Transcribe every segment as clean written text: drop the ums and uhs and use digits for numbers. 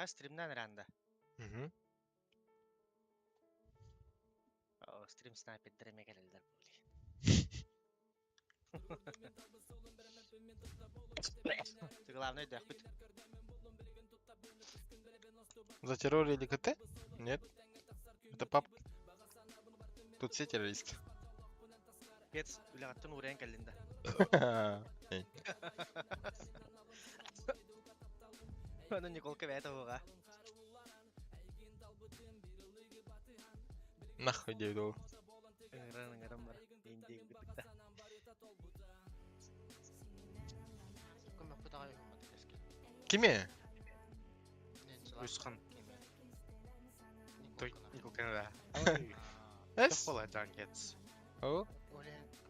А стримнан ранда. Мгм. О, стрим снайпердер эме кэлэллэр буолуй. Главное өйдөөхпүт. Затеррорили КТ? Нет. Это пап. Тут все террористы. Кец үлэҕиттэн уурайан кэллин да. Эй. Аны Николка бэйэтэ уоҕа. Нахуй диэбит ол. Ыҥыран ыҥыран бар. Индиик бытыкта. Көмөккө даҕай уһуммат кэскил. Кими? Үсхан. Кими? Той Николканы. Николканы да. Эс? Тоққола Джанкетс. О?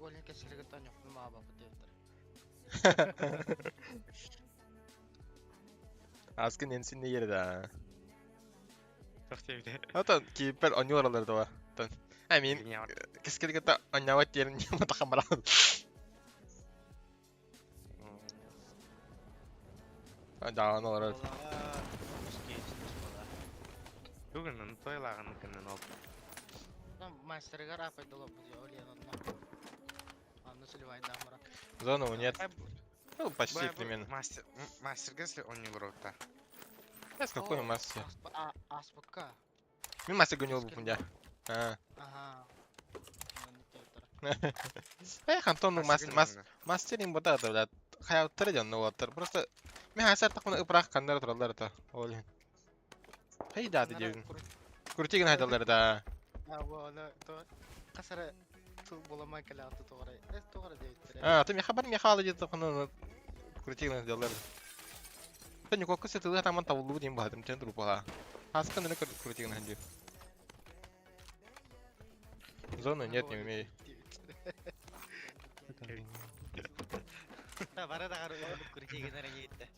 Олен кэскилигиттэн ньохпун маабаппыт диэбиттэр. Аскын энсин не да. Тох диэбитэ. Отон кииппер онньуор алар да. Тон. I mean, кэскилигитта онньават диэн матахан баран. Даан олорор. Бүгүн тойлааҕын кыннан ол. Мастерыгар апайдылаппыт Олен онно. Анны сливайдаамара. Зону нет. Ну, почти примерно. Мастер мастерга если он не ворота. С какой мастер? Аспыкка. Мен мастер гонил бу пунья. А. Ага. Эх, Антон, ну мастер, мастер им бота да, блядь. Хаяттар дьон уолаттар. Просто мен хасар тахмана ыпрах каннар тураллар та. Ол. Хей да диэн. Крутигин хайдаллар да. А, оны то касара тыл боламай кэлэҕэ тоҕора. Э, тоҕора диэбиттэрэ. А, ты меха бар меха диэн тахмана крутигин хайдаллар. Та никокка сытылы таман табыллыбыт диэн баһатым тен трупала. Хаскан нэ крутигин хайдыр. Зону нет, не умею. Та бары даҕары уһуннук крутигин эрэ диэбиттэ.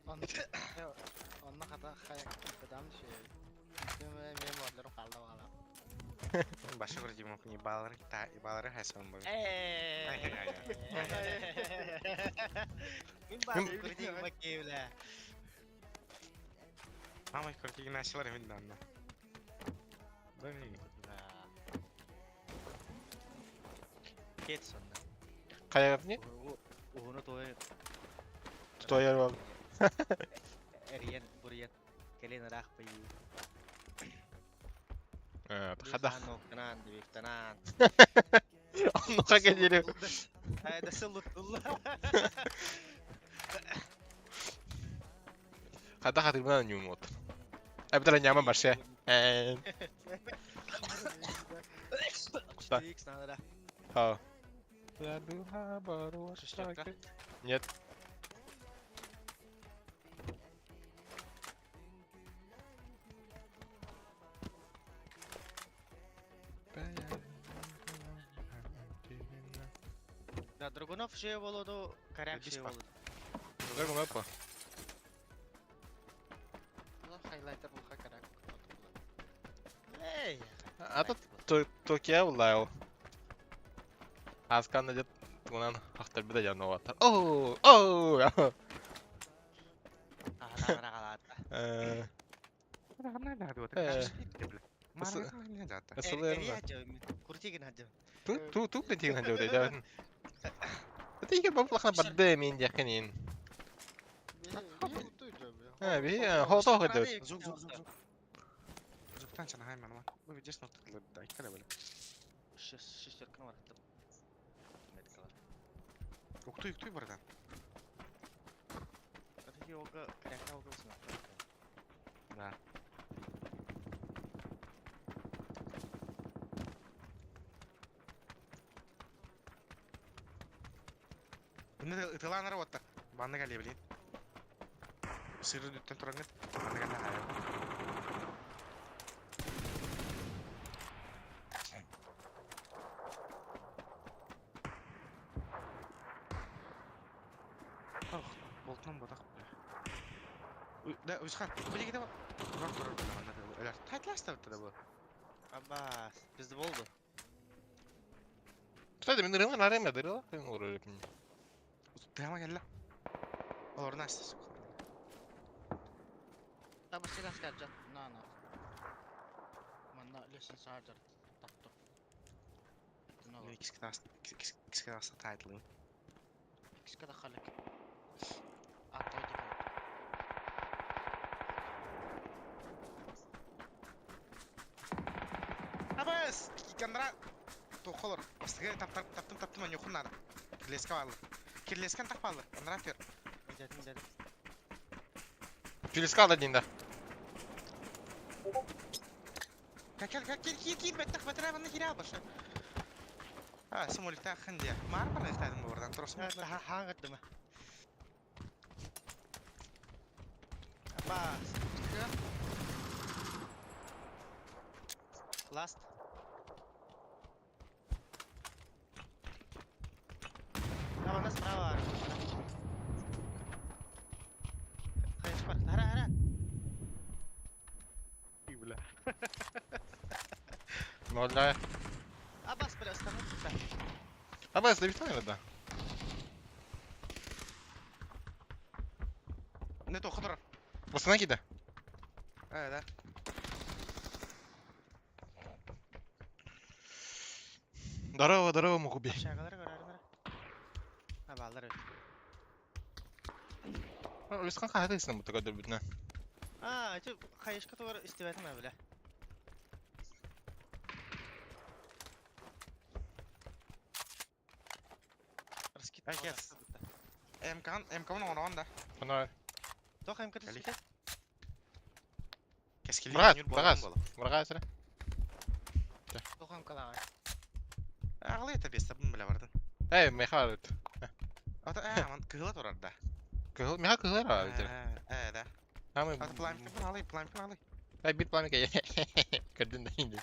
Онно хата хая кыдам шей. Мен модлору қалда бала. Башы көрдüm не балары та балары хайсан бу. Мин баары крутигин маккейбилэ. Мама крутигин ашылар мин данна. Блин. Кет сонна. Хайа не? Уһуну той Тояр ол. Эриен буриен кэлин ыраах быйыы. Э, хада. Нуктанан дибиктанан. Оннука кэлири. Айда сыллыттылла. Хада хатырман ньумот. Эбэтэр ньама барше. Э. Икс надо. А. Шестерка. Нет. Да, Драгунов же болоду, Коряк же болоду. Драгунов по. Хайлайтер бұл хакарак. Эй. А тут Токио улайл. Аскан дет тунан ахтар биде жануаттар. Оо, оо. Э. Ту ту ту критигин ханжау да. Это иге баблахна бадде мен якынин. А, би хото хөдө. Звук, звук, звук, звук. Братан, чанахай манма. Бу видишь, ну дай кале. Шестерканы бар. Медикалар. Уктуй, уктуй, братан. Это йога, кряка угол. Да. Ытылаан работа. Банны гале, блин. Сыры дүттен турангыт. Банны гале хайа. Ох, болтунан бодақ, бля. Да, Уйсхан, били кете Турар турар бля, манна да. Элер, тайтласта битте да бу. Абас, bizde oldu. Кстати, мен ырылан арема дырыла, мен урырып. Тема келла. Олар настя. Таба сигас каджат. На на. Манна лесен сааджар тапты. Но Икс каста тайтлы. икс када халык. Аттай дикал. Абас, кандра тохолор. Бастыгы таптар таптым таптым анюхун надо. Кирлеска балы. Кирлескан тапалы. Андра тер. Дедим дедим. Через один, да. Кел кел кел кел кел беттах беттах банна кире албашы. А, самолетта ханде. Мар бар ихтадым buradan. Тросым. Ха гыттым. Абас. Last. Справа, справа. Хайш бар. Хара, хара. Бля. Ноль, Абас, бля, остановился. Абас, да бит да. Не то хадыр. Восстанови да. Э, да. Здорово, здорово, Мухуби. Şakaları gör, hara. Ha, ballar. Уйсхан хатысны бу такой битна. А, эти хайшка тугар истебетим бля. Раскид. Ай, кес. МК МК он да. Ана Тох МК Кали. түсті. Кескили. Брат, брат. Врага сре. Тохам када. Агылы это бес табын бля бардын. Эй, меха. Ата э, ман кыла турар да. Кыл, меха кылар бит. Э, да. Амы. Ата пламки алы, пламки алы. Эй, бит пламки. Көрдүн да инде.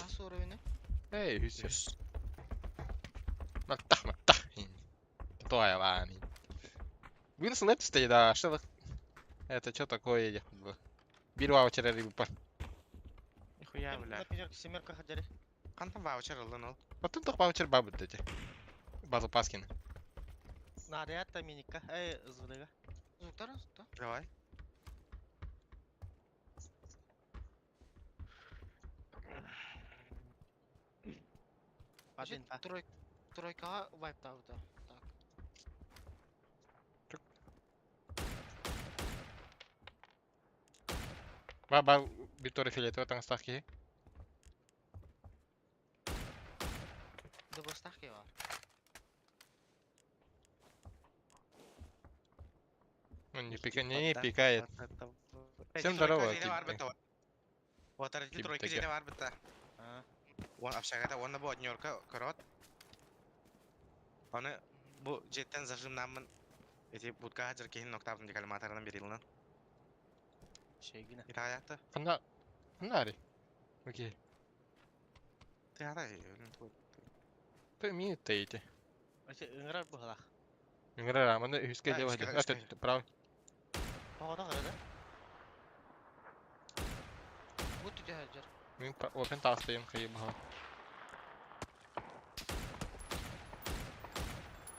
Ас уровень. Эй, хүсэ. Маттах, маттах. То я вани. Вин слэп стоит, да, что вы... Это что такое, я Бир ваучер рыбу пар. Нихуя, бля. Семерка хаджари. Кантан ваучер ылын ол. Потом только ваучер бабы эти. Базу Паскин. Наряд миника. Эй, звудыга. Звуктар, да? Давай. Один па. Трой тройка вайп да. Так. Ба Виктория Филетова там ставки. Дыбыстах бар. Ну, не пика, не пикает. Всем здорово, Отар Кип тройка теге. жене бар битта. А. Он общагата, он бу однерка корот. Оны бу жеттен зажимнамын. Эти будка хажыр кейин ноктабын декаль матарынан берилин. Шегина. Итаятты. Ханна. Ханна ари. Окей. Ты ата, өлүн туй. Ты ми тейте. Эти ыңгырар бу халах. Ингра, маны үске А, деп үске, хады. үске. Это прав. Тоғыда қарады. Бу түде хаджар. Мен опен тастайым кыйым ха.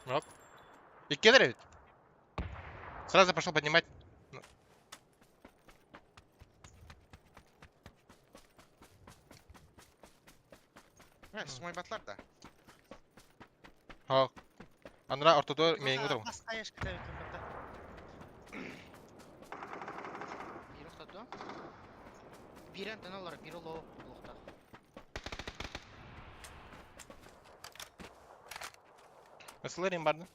Оп. И кедр ведь? Сразу пошел поднимать. Э, смой батлар да. Ха. Андра ортодо мен утырым. Бас хайшка деп кымбатта. Бир оқтады. Биир антенна олорор, биир low буолуохтаах. Ысылырым барды.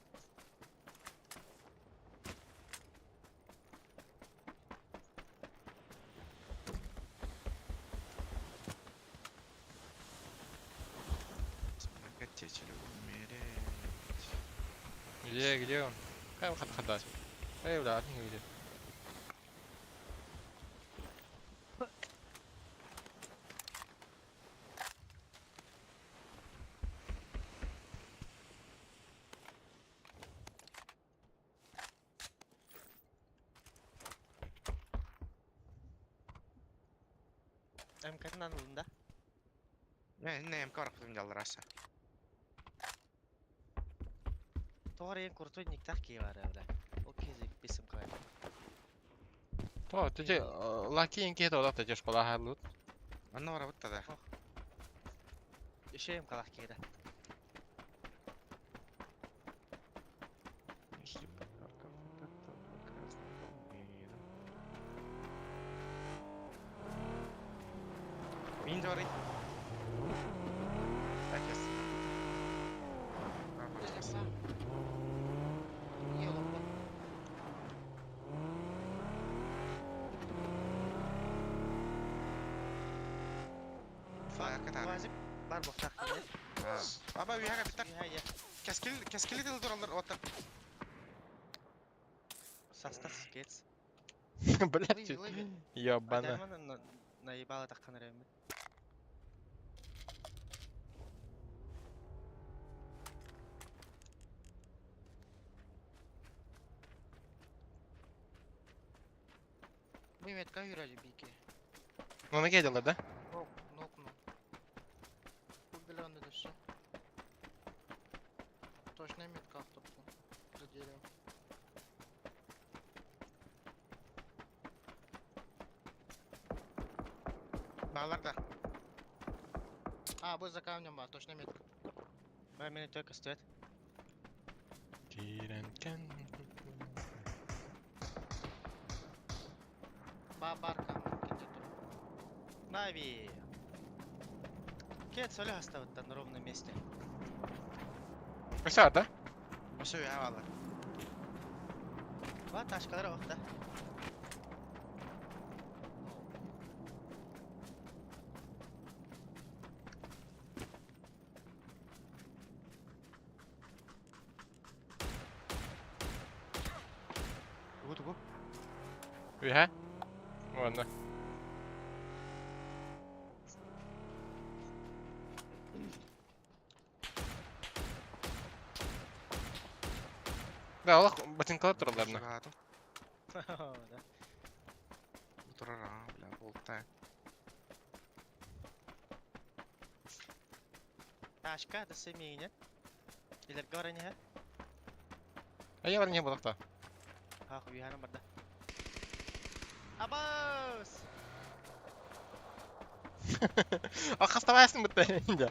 Хотите умереть? Где он? Хай хат хадас. Эй, бля, не видит. МК-ны ылын да? Не, МК барахтым жаллар аса. Тоҕо эрэ крутой никтах киһи баар бля. Ол киһи бисим кай. То, ты лаки инки это вот эти школа харлут. Онно барабыт да. Еще МК-лах киһи да. Жди подарков от этого красного мира. Мин дорый. Так, yes. Не олорбут. Флаг катар. Вазик бар буолтах киһи. Аба уяга биттар. Үйэ Каскил, каскили дыл дуралар оттар. Состав скетс. Блядь, Лыви, лыви. ёбана. Адайман наебала таххан эрэммит. Бу метка юрали бики. Ну, на дела, да? Нок, нок, ну. Бу дөссө. Точно метка автобу. За деревом. Балар да. А, бу за камнем ба, точно метка. Баа мени только стоит. Ба бар камнем где-то. Нави. Кет соли хаставыттан на ровном месте. Все, да? Все уяга балар. Ва ташкалар охта. Тугу тугу. Уя? Ладно. Да, Аллах ботинкалар туралларына. Да. Турар, бля, болта. Ташка да семейне. Илер говорение. А я не буду кто. Ах, уяна барда. Абас! А хаставайсың бітті енді.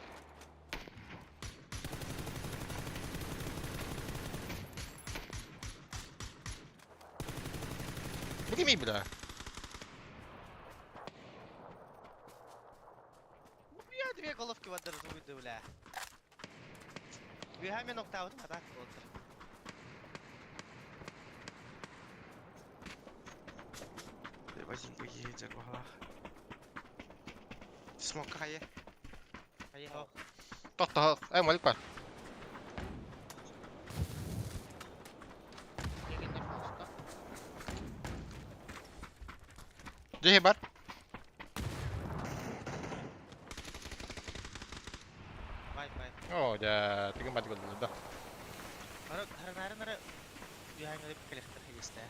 Бу бля. Я две головки в одну бля. Уяха нокдаун, а так вот. Базинка едет, балах. Смок хае. Поехал. Тохто, ай молик бар. Егендер хаоста. Жеhe бар. Вай, вай. О, да, тыгын бат голду да. Ара, ара, ара, уяха ngалып келехтер хегесте.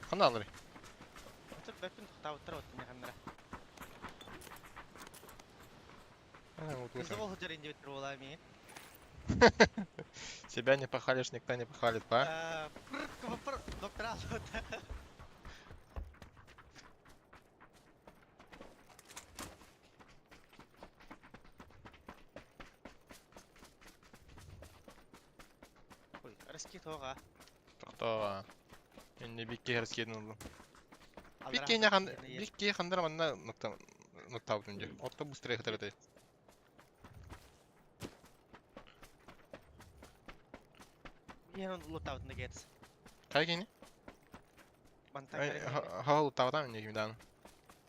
Хана алыр. Отыр бәпин тоқтауыттар отты неханнара. Кызы бол хыджар инде битер була мин. Себя не похвалишь, никто не похвалит, па. Пыр, доктор алды. Ой, раски тоға. Тохто. Инде бикке херскедин oldu. Бик хандар манна нуктаабытын дьэ. Отто быстрее хатар. Мен лутаут нагетс. Кай кини? Ха лутаабатам не кимдан.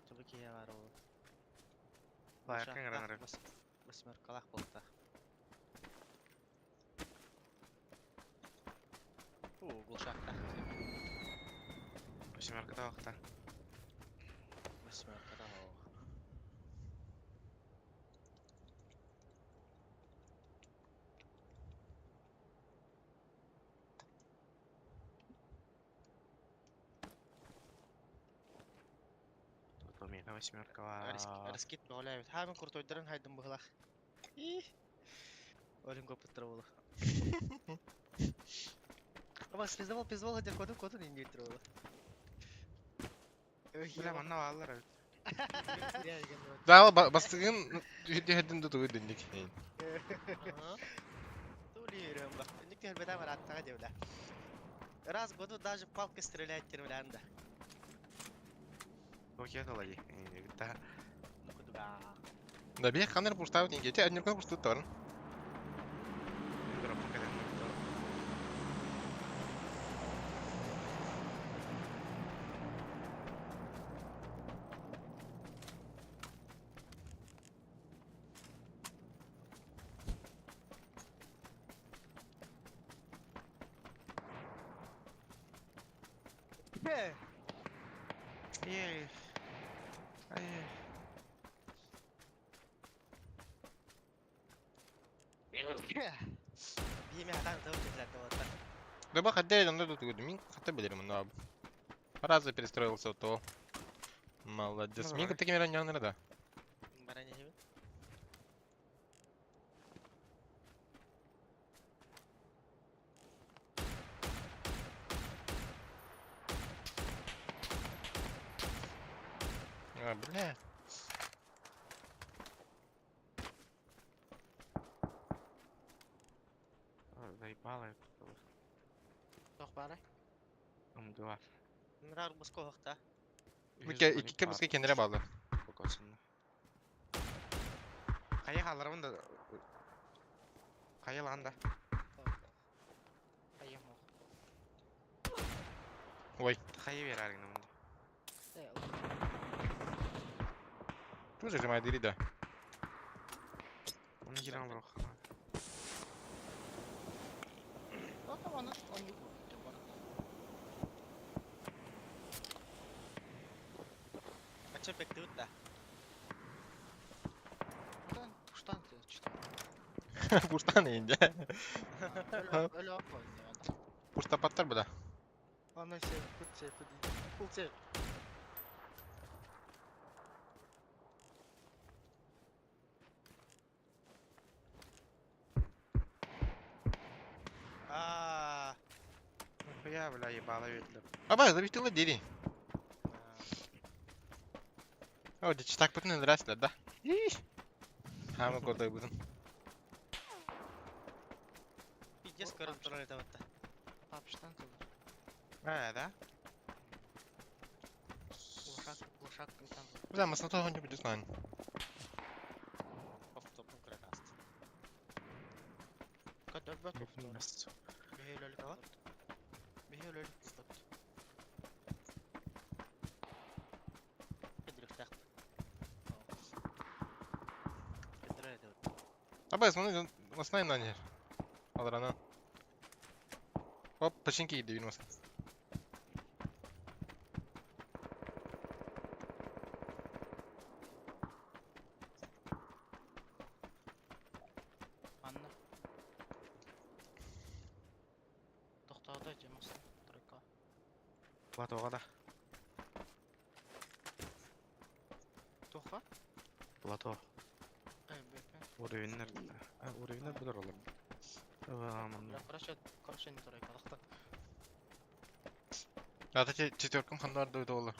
Тобы бар ол. Лайкын гранары. Восьмеркалах болта. О, глушакта. Восьмерка да. Восьмерка да. Тут у меня восьмерка. Раскид баҕалаабыт. Хаамын куртойдарын хайдын быһылах. Олин көпүттэр болу. Аба пиздавал пиздавал хотя коду коду не индиктер болу. Бля, манна баалар. Да, бастыгын түһэдин да тугу динник. Тули ба. Ник бета бар аттага дебла. Раз в году даже палкой стрелять термлянда. Окей, далай. Да. Ну куда? Да бих хандар пустаабыт инге. Те однеркон пустут торн. Дроппа каден. Ей. Ай. Биме хатан тау тепләтте вот. Да ба хадде онда да тугу. Мин хатта билерим онда. Раза перестроился то. Молодец. Ну, Мин давай. такими раньше да. Баране хебе. А, бля. Заебало. Тох бары. М2. Нрар буско хакта. Ике буска кенере балы. Кая халармын да. Кая ланда. Айым ох. Ой, Кая бераргын мында. Э, тоже же моя да. Оны киран бро. Ото оны он юк. Ача бектебит да. Уштан, уштан читал. Пустан инде. Өлө өлө ок. Пуста паттар бля. Аны сел, кут сел, кут сел. А. Я, бля, ебало ведлеп. Аба, забитила дири. О, дичтак бүтүн өлөрөсүлөр да. Хама кордой бүтүн. Пиздец көрүп турар это вот. Папштан тылар. А, да? Лошак, лошак там. Бля, масна того не будет знать. Топтон кракаст. Кат өлбөт офтор. Бихел өлүк. Бихел өлүк. Кедрихтак. Кедрер это вот. Аба, смотри, масна на не. Алрана. Оп, починки иди винос. Анна. Тохтоодо жемас. Тройка. Платоға да. Тоха? Плато. Э, БП. Уровеньнер. Уровеньнер булар олар. Аман. Бля, короче, короче, не тройка. Лахта. А те четверкам хандар дойду олар.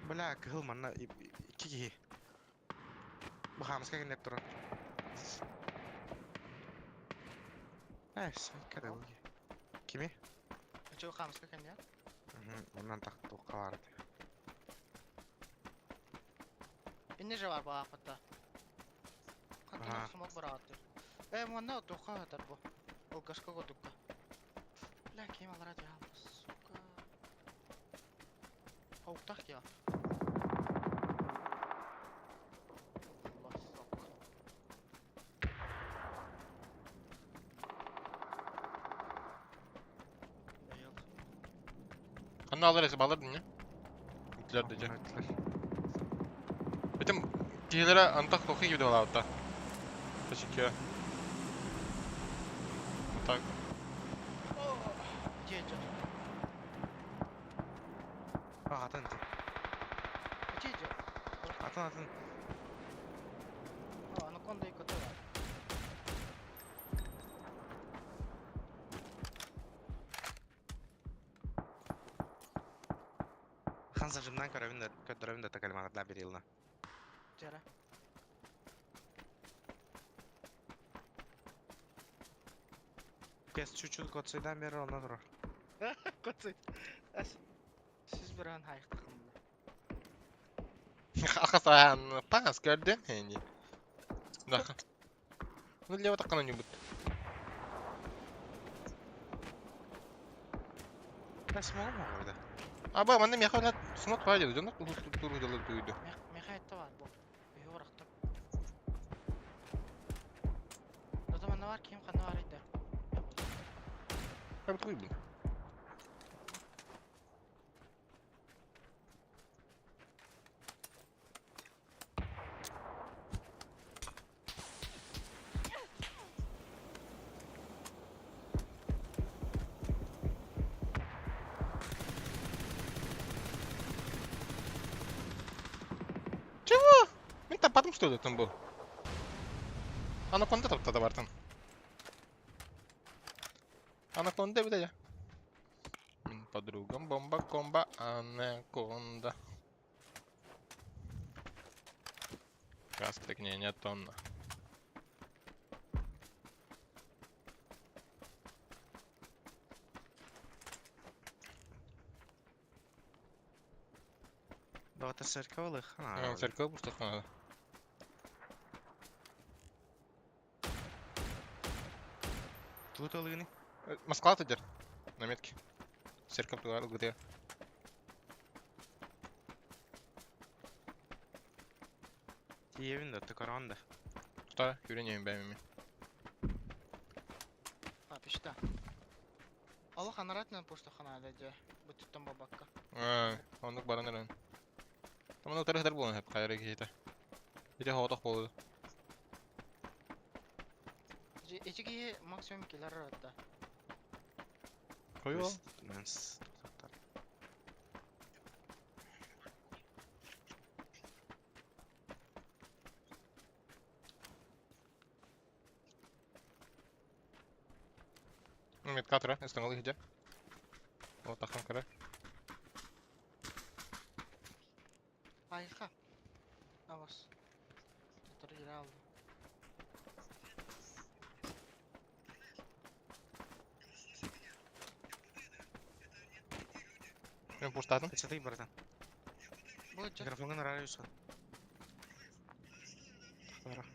Бля, кыл манна ики ки. Бу хамска кенеп турар. Эс, када бу. Кими? Чо хамска кенде? Онон тахтуохха баар этэ. Инне же бар бааппыта. Хантан Аа. смок быраҕаттыр. Э, манна туохха сытар бу? Алгашка курдукка. Бля, ким алара дьаһалта, сука. Пауктах дьа. Лосок. Yok. Ханна алар эсе балар дня. Итлер дежа. Битим киһилэрэ антах тохи кибде балаабыта. Ташиккө. Так. Дьэ, А, атын. дьэ, дьэ. Атын атын. О, анаконда и коты. Хан зажимнан көрөбүн да көрдөрөбүн да такалмаҕытла берилна. Дьэрэ. Кес чуть-чуть котсайдан бери онно турар. Коты. Сіз бір ан хайықтақым бұла. Ахасан пас көрдөн хени. Да. Ну лево такана не будет. Да смогу могу да. А ба манна меха блядь смок пайды. Жонок туру делал туйду. Меха етті бар бұл. Үйі орақты. Зато манна бар, ким қанда бар еді. Как туй блин. Чего? Мен там потом что ли там был? Анаконда там тогда бартан. Анаконда бля. Мин подругам бомба комба анаконда. Кастрик не не тонна. Давата церковь хана. Церковь просто надо. Тут олыгны. Москва ты На метке. Церковь туда где? Тиевин да токорон да. Что? Юрий бәмими. А, пішті. Аллах анаратынан пошта хана дәже. Бұттан бабакка. Оннук баран эрен. Там ону тарыхтар буолан хеп кайра киһитэ. Ити хоотох буолду. Эчиги максимум келер атта. Койо. Менс. Метка тура, эстаңалы хиджа. О, тахан кара. Айха. Авас. Татар ире алды. Мен пуштадым. Чатый братан. Бұл жа. Микрофонга нравится. Тахтара.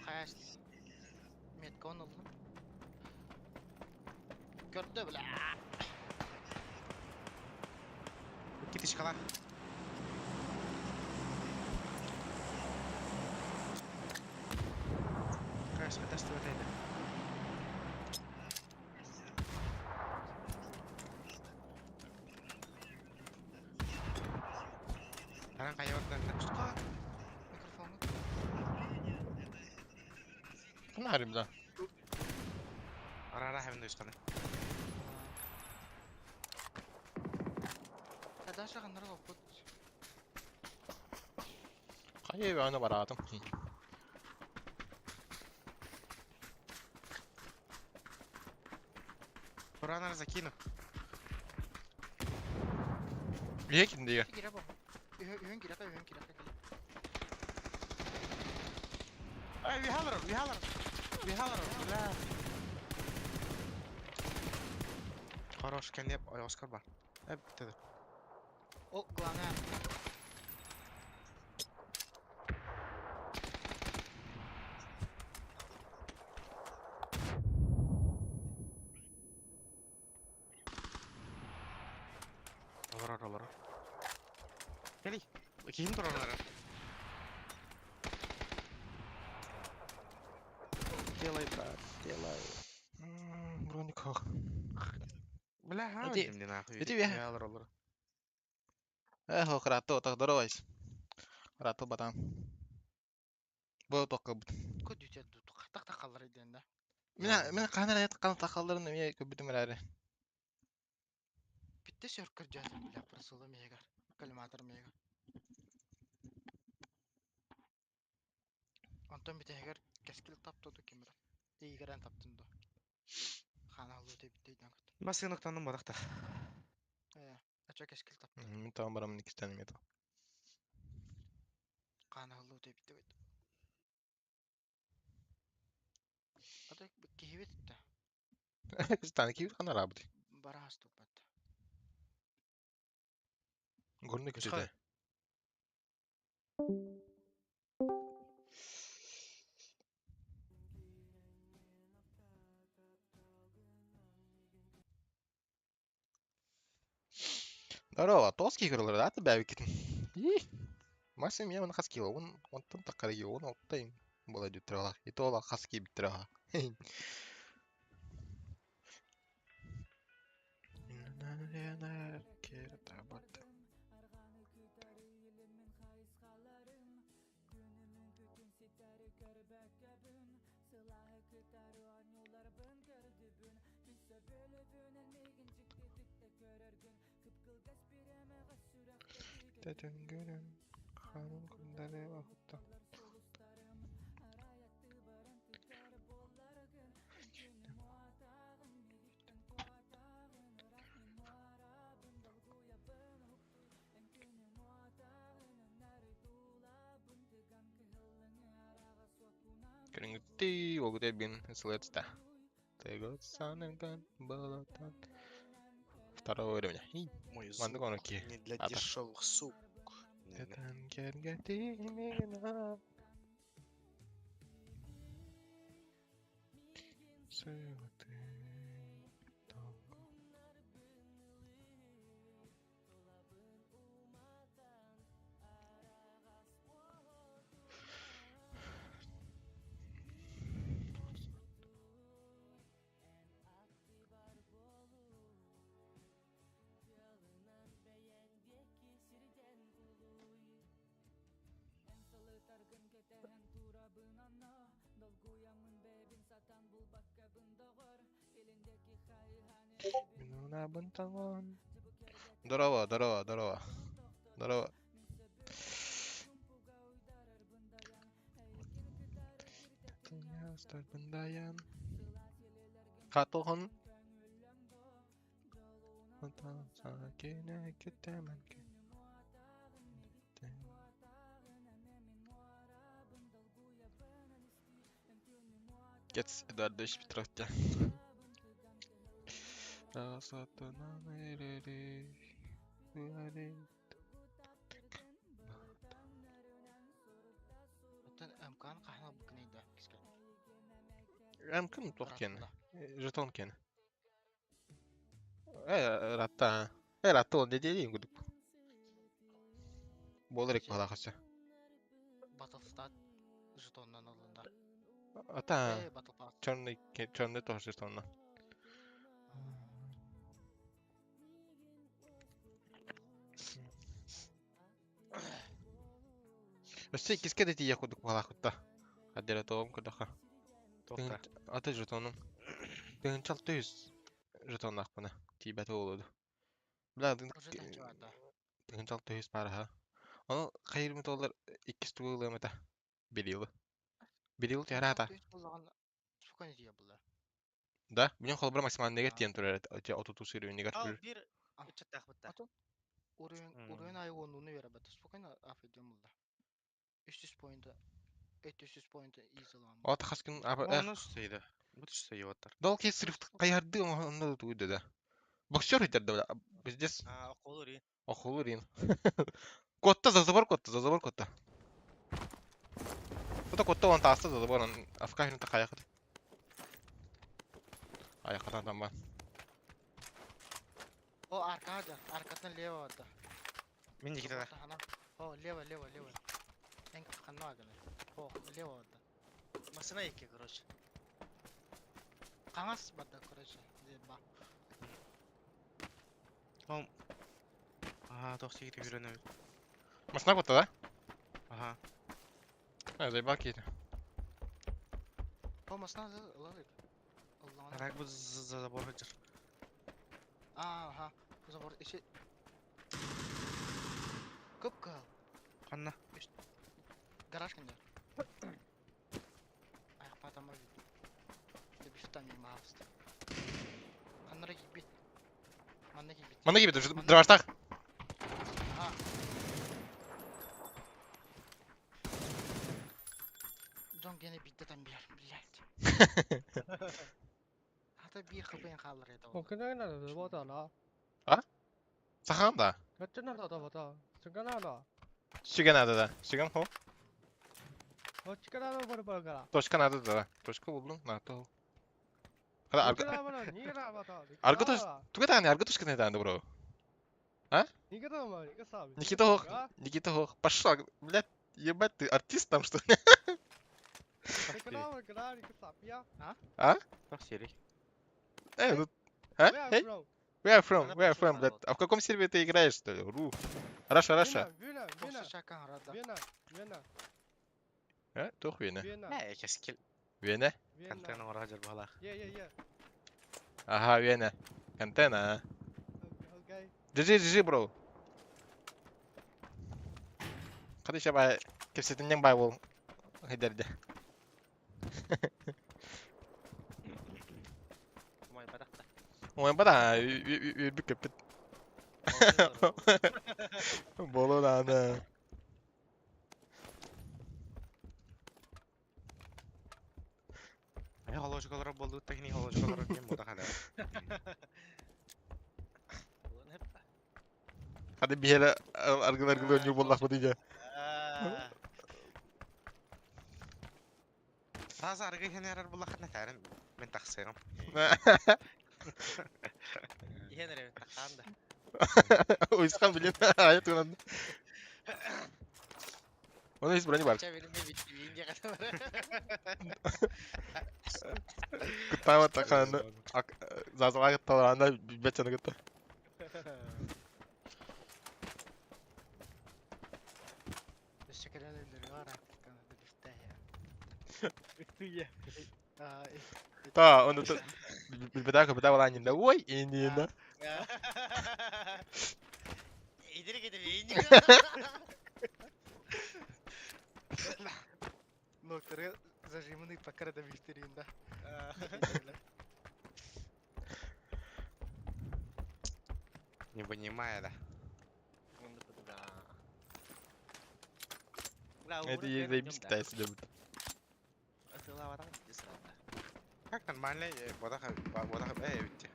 Хаяш. Метка он oldu. Көрді бля. Китичкала. Кайс, это это. Таран кайбаттан. Микрофону. Кына бля. Арара хабын дойсканы. Даша қандар қоппут. Кайы аны баратым. Уранар закину. Лекин диye. Кире бу. Үйін кире, үйін кире. Ай, вихалар, вихалар. Вихалар, бля. Хорош, кэнниэп ойоҕоскор бар. Э, бүттэ да. О, главное. Олорор, олорор. Кэлий. Киһим турар эрэ. Делай, брат, делай. Броник хох. Бля, ха, Иди- өлдүм нахуй. иди бе. Я олор, олор. Эх, рато, так здоровайся. Рато батан. Бу тоққа бут. Көдүтэ дут. Хатак та қалар иден да. Мен қанар аят қан тақалдарын эме көбүтүм эрээри. Битте сөркөр жатын бля просыла мегар. Коллиматор мегар. Онтон битегер кескил таптыды кемер. Игерен таптын ду. Хана алуу деп битте иден көт. Масыгыныктанным бодахта. Э, ача кескил тапты. Мен таан барамын иккистен эме. Хана алуу деп битте бит. Ата кихибит да. Кистан кибит хана рабыт. Бараас тупат. Горны Күчхай. күчүтэ. Здорово, тоски кырылыр да бәбикитин. И. Максим я он хаскила, он он там такарги, он оттайм була дүтрала. И то ла хаски битрага. Тәтенгөрен ханын күндәре вакытта. Көрүнгүттүй огуте бин сылетста. Тегот балатан. Второго уровня. И Мой Маннык звук ону ки. не для Ата. дешевых сук. Здорово, здорово, здорово. Здорово. Хатылхан. Гец Эдуардович Петровтя. Оттон МК-ны кахна букнейда кискен. Эм ким туох кен? Жетон кен. Э, ратта. Э, ратта он дедели гудук. Болрик балахасы. Battlestat жетоннан алында. Ата Э, Battle Pass. черный черный тоже жетонна. Өссө киске де тия кудук балахытта. Адера тоом кудаха. Тоқта. Ата жетонум. Тыгынчал төйүз жетон акпына. Тибет олуду. Бля, Уже тахчыбата. тыгынчал төйүз бараха. Оны кайырмы доллар иккис тугулымыта. Берилы. Берил тярата. Спокойно тия булла. Да, минем холбар максимальныйга тиен турар. Отуту сыры Ал турар. бир А. үчеттах бутта. Атын уровень уровень айы онуну беребет. Спокойно афедем булла. 300 поинта 300 поинта easy алам. От хаскын аба Оны сөйді. Бұт сөйі оттар. Дол ки сырыф каярды онда туйды да. Боксер итерді, бля. Пиздец. А, околури. Охулурин. Котта за забор котта, за забор котта. Кто котта он таста за забор, он афкахин такая хат. Ай, хата там ба. О, аркада, аркадан лево да. Мен де кетеді. О, лево, лево, лево. Эн ханна гана. О, лево да. Масына екі, короче. Қаңас бада, короче. Ба. Ага, тоқ секіріп үйреніп. Машина котта, да? Ага. А, заебал какие-то. О, машина ловит. Аллах. Рак бұл за забор жүр. Ага, забор иши. Көп кал. Қанна. Гараж кенде. Аяқ патам бар дейді. Деп там мағысты. Қаннара кипит. Манна кипит. Мана кибет, дроваштах. Ага. Дон гене битте там бер, блядь. Хата би хпн қалыр еді 我 ол. 跟那个的我咋了？ Сахан да. 我真的找到我操，这个那的， Сүген надо, да. Сүген хо. 我这个那的我都不干了。 Точка надо, да. Точка булдум, на то. Хада 我 арга 这个不了，你个那我操， Арга туга тагын арга точка не тагын бро. 你个他妈，你个傻逼。 Никита Хох, Никита Хох, пошел, блядь, ебать ты артист там что ли? 你个那我个那，你个傻逼啊！ Тоқ серік. Э, ну, а? Where Эй, from? where are from? Она Where are пошла from, блядь? А в каком сервере ты играешь, что ли? Ру. Раша, Раша. Вена, Вена, Осы чакан рада. Вена, Вена, А, тух Вена. Вена, Ә, кескел. Вена? Вена. Контент ора жүр бала. Yeah, yeah, yeah. Ага, Вена. Контена, а. Okay. GG, GG, bro. Кадыша бай, кепсетиннен бай бол. Хидерде. Мой бадақта. Ой, бада, үбүк кеппит. Болу аны. Ай, холожкалар болды, техник холожкалар кем бода қада. Hadi bir yere argın argın önce bolлах бу дейді. Таза арғы хенерер бұл ақына тәрін. Мен тақсайғым. Иен таққанда. Уйсқан билин. Аят унан. Оны из брони бар. Ча берме бит инде қана бар. Куттама тақаны. Зазлага таларанда бечаны кытта. Шекерен өлдөргө арактыканы бифте я. Та, оны билбеда беда баланин да. Ой, инди да. Идiri кетіп инди. Ноктары зажиманы пока да бифтерин да. Не понимаю, да. Это ей заебись китайцы любят. Как нормально, бода бода бітті.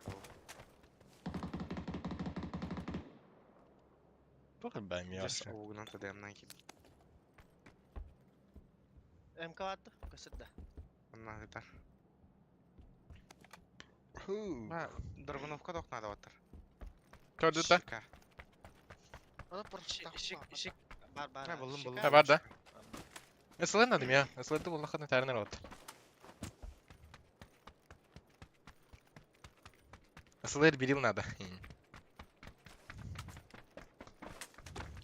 Тоже бай Just оғынан тадамнан кеп. МК атты, көсөт да. Оннан кытар. Драгуновка тоқ надо отыр. Көрдү да. Шика. Ала просто Шик, шик, бар, бар. Ha, buldum, buldum. Ha, бар да. СЛН надо я. СЛН боллахын тәрнер от. СЛР берил надо.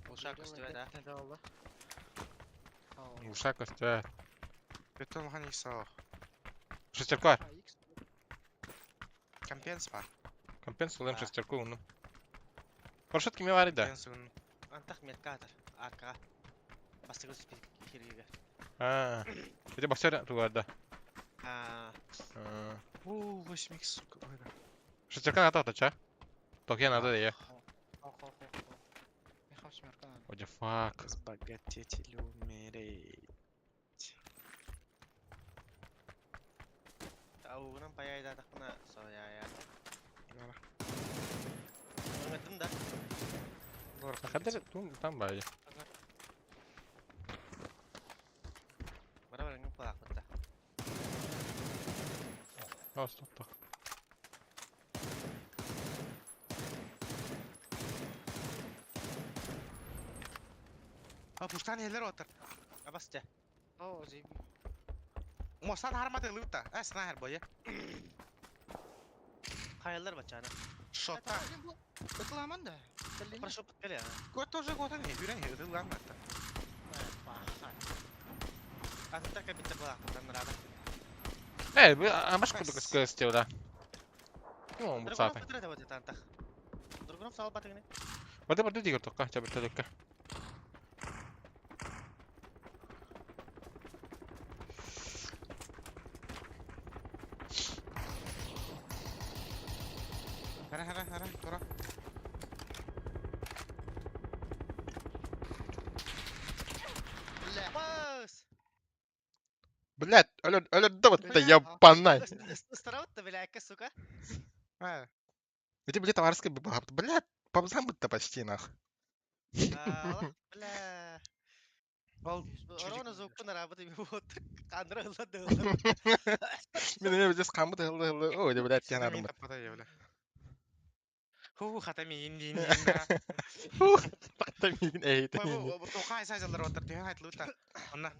Ушак көстүбэ да. Ушак көстө. Бетон хан икс ал. Шестерку бар. Компенс бар. Компенс улым шестерку уну. Парашютки ме бар да. Компенс уну. Антах меткатор. Аркаға. Бастығы киргеге. А. Эти боксер тугар да. А, У, 8 икс, сука. Шестерка надо тача. Токе надо я. What the fuck? Разбогатеть или умереть. Ауынан паяйда тақпына соя я. Нара. Ыҥырдым да. Хадыр там баар. Бара баран палаахпыт да. А, стоп, так. А пуштан елер отыр. Абас дьэ. О, заеби. Мосан харматы лыта. А снайпер бойы. Хайалар бачаана. Шота. Ытыламан да. Прошу подкале. Кот тоже гота не хүрен херди лан атта. Атыттар кабинет палаахпыт аннарада. Э, а маш кудук скөстө да. Ну, Драгунов бутсата. бытыры вот это антах. Драгунов сал батыгыны. Бады бады дигер токка, чабыр төдөккө. Хара хара хара тура. Бля. Бас! Блядь, өлөр өлөрдө бутта ебанай. Ыстарабыт да бля, сука. А, Эти, блядь, товарский блядь, пабзан будто почти нах. Бля. Ол Ровно звук на работе вот. Кандра ылла. Мен эме здесь камбыт ылды ылды. Ой, блядь, я надо. Ху хата миин дин дин да. Такта миин эй. Тоқай сайзалар отыр түйен айт лыта. Онна.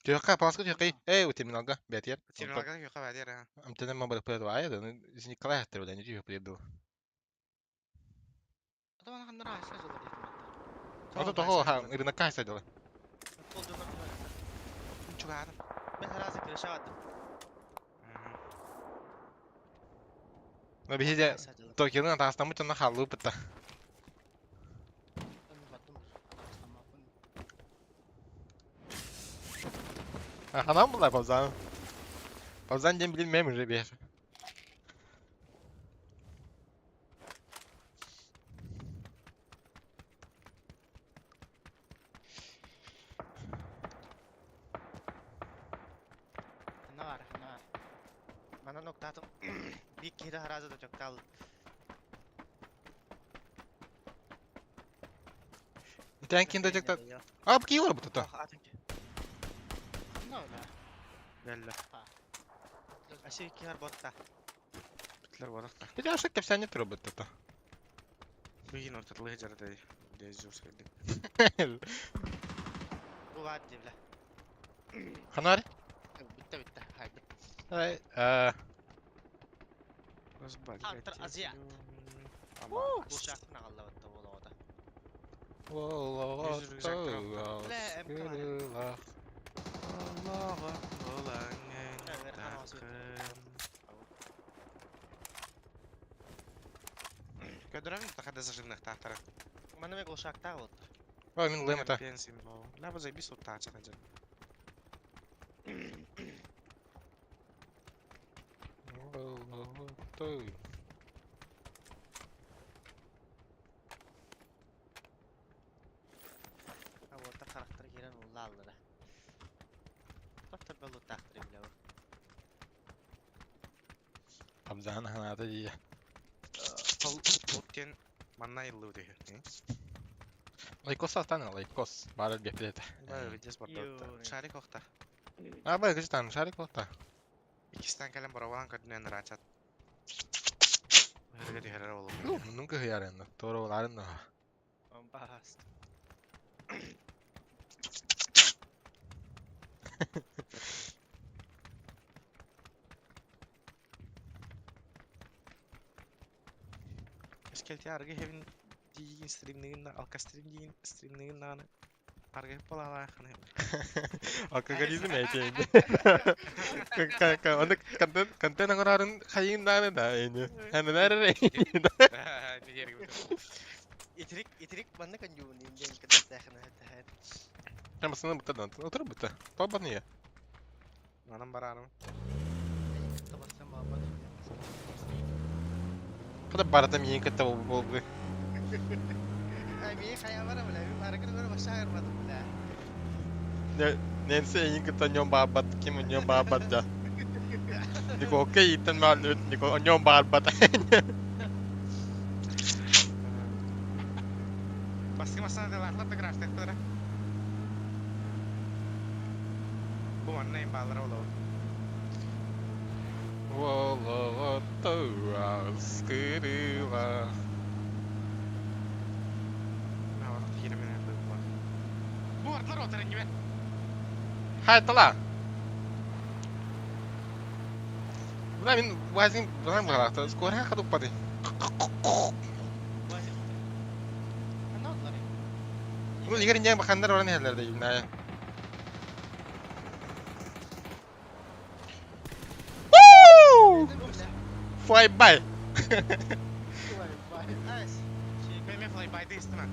Түйөкка, паласка түйөккай. Эй, терминалга, бәтер. Терминалга юка бәдер. Амтенен ма барып пойду. Ай, да, из Николая хаттыр, бля, не түйөк приеду. А то того, ха, рынок сайдалы. Чугадым. Мен разы киреше Но биһиде Токионун атаастаммыт онно хааллыыппыт да. Ханан булла паузан. Паузан диэн билинмэм уже биэр. Мана ноктатым. Бик кире харазы да жоктал. Итэн кин да жакта. А, бу кийлер бу то. Белле. Аси кихар ботта. Битлер бодақта. Бит ашык кепсәне туры бу то. Бүгін ортатлы жарады. Дезюр сайды. Бу ват бля. Ханар? Битте битте. Хайды. Ай, э, Хантер азиат. Бу шакны алла батта болода. Бля, МК. Көдөрөм тахада зажимных тахтара. Мана мен глушакта вот. Ой, мин лымата. Пенсин бо. Ла бу заебись вот тача хажа. А вот та характер кирен улла аллара. Тоттор белу тахтыр бля. Абзан ханата дия. Ол оттен манна иллы дүйө. Лайкос астан, лайкос. Бары бепет. Бары видес бар. Шарик охта. А, бай, кыжтан, шарик охта. Икистен кэлэн боровалан көрдүнэн рачат. Херге дүйөрөр болу. Ну, нунка хыярын. Торо оларын. Бас. Эскелти аргы хевин дигин стримнигин алка стрим дигин стримнигин наны. Аргы балала ханы. Алкоголизм эйтейин. Аны контент контент аңырарын хайын даны да эни. Ханылар Итрик итрик манна кан юун инден кадастахна хата. Тамасыны бутта дан. Отыр бутта. Тоба не. Манан барарым. Када баратам ең кітті болды. Ай мен хая бара бля. Мен аргын бара баша айырмадым бля. Нэнси ең кітті нем бабат, ким нем бабат да. Нико окей иттен мал нико нем бабат. Бардылар да гаражтаахтара. Бу манна имбаалара олобут. Волоҕотто скырыла. Наоборот, киирэмен эрдэ буолар. Бу бардылар отар иннибэ. Хайтала. Бля, мин вазин бынан быһалаахта. Скорая хадуппаты. Вазик. Ханна оллар? Ну, игер инжен бахандар оран хеллер дейм, на. Бля. Fly by. Fly by. Nice. Мен мен флайбайды истимен.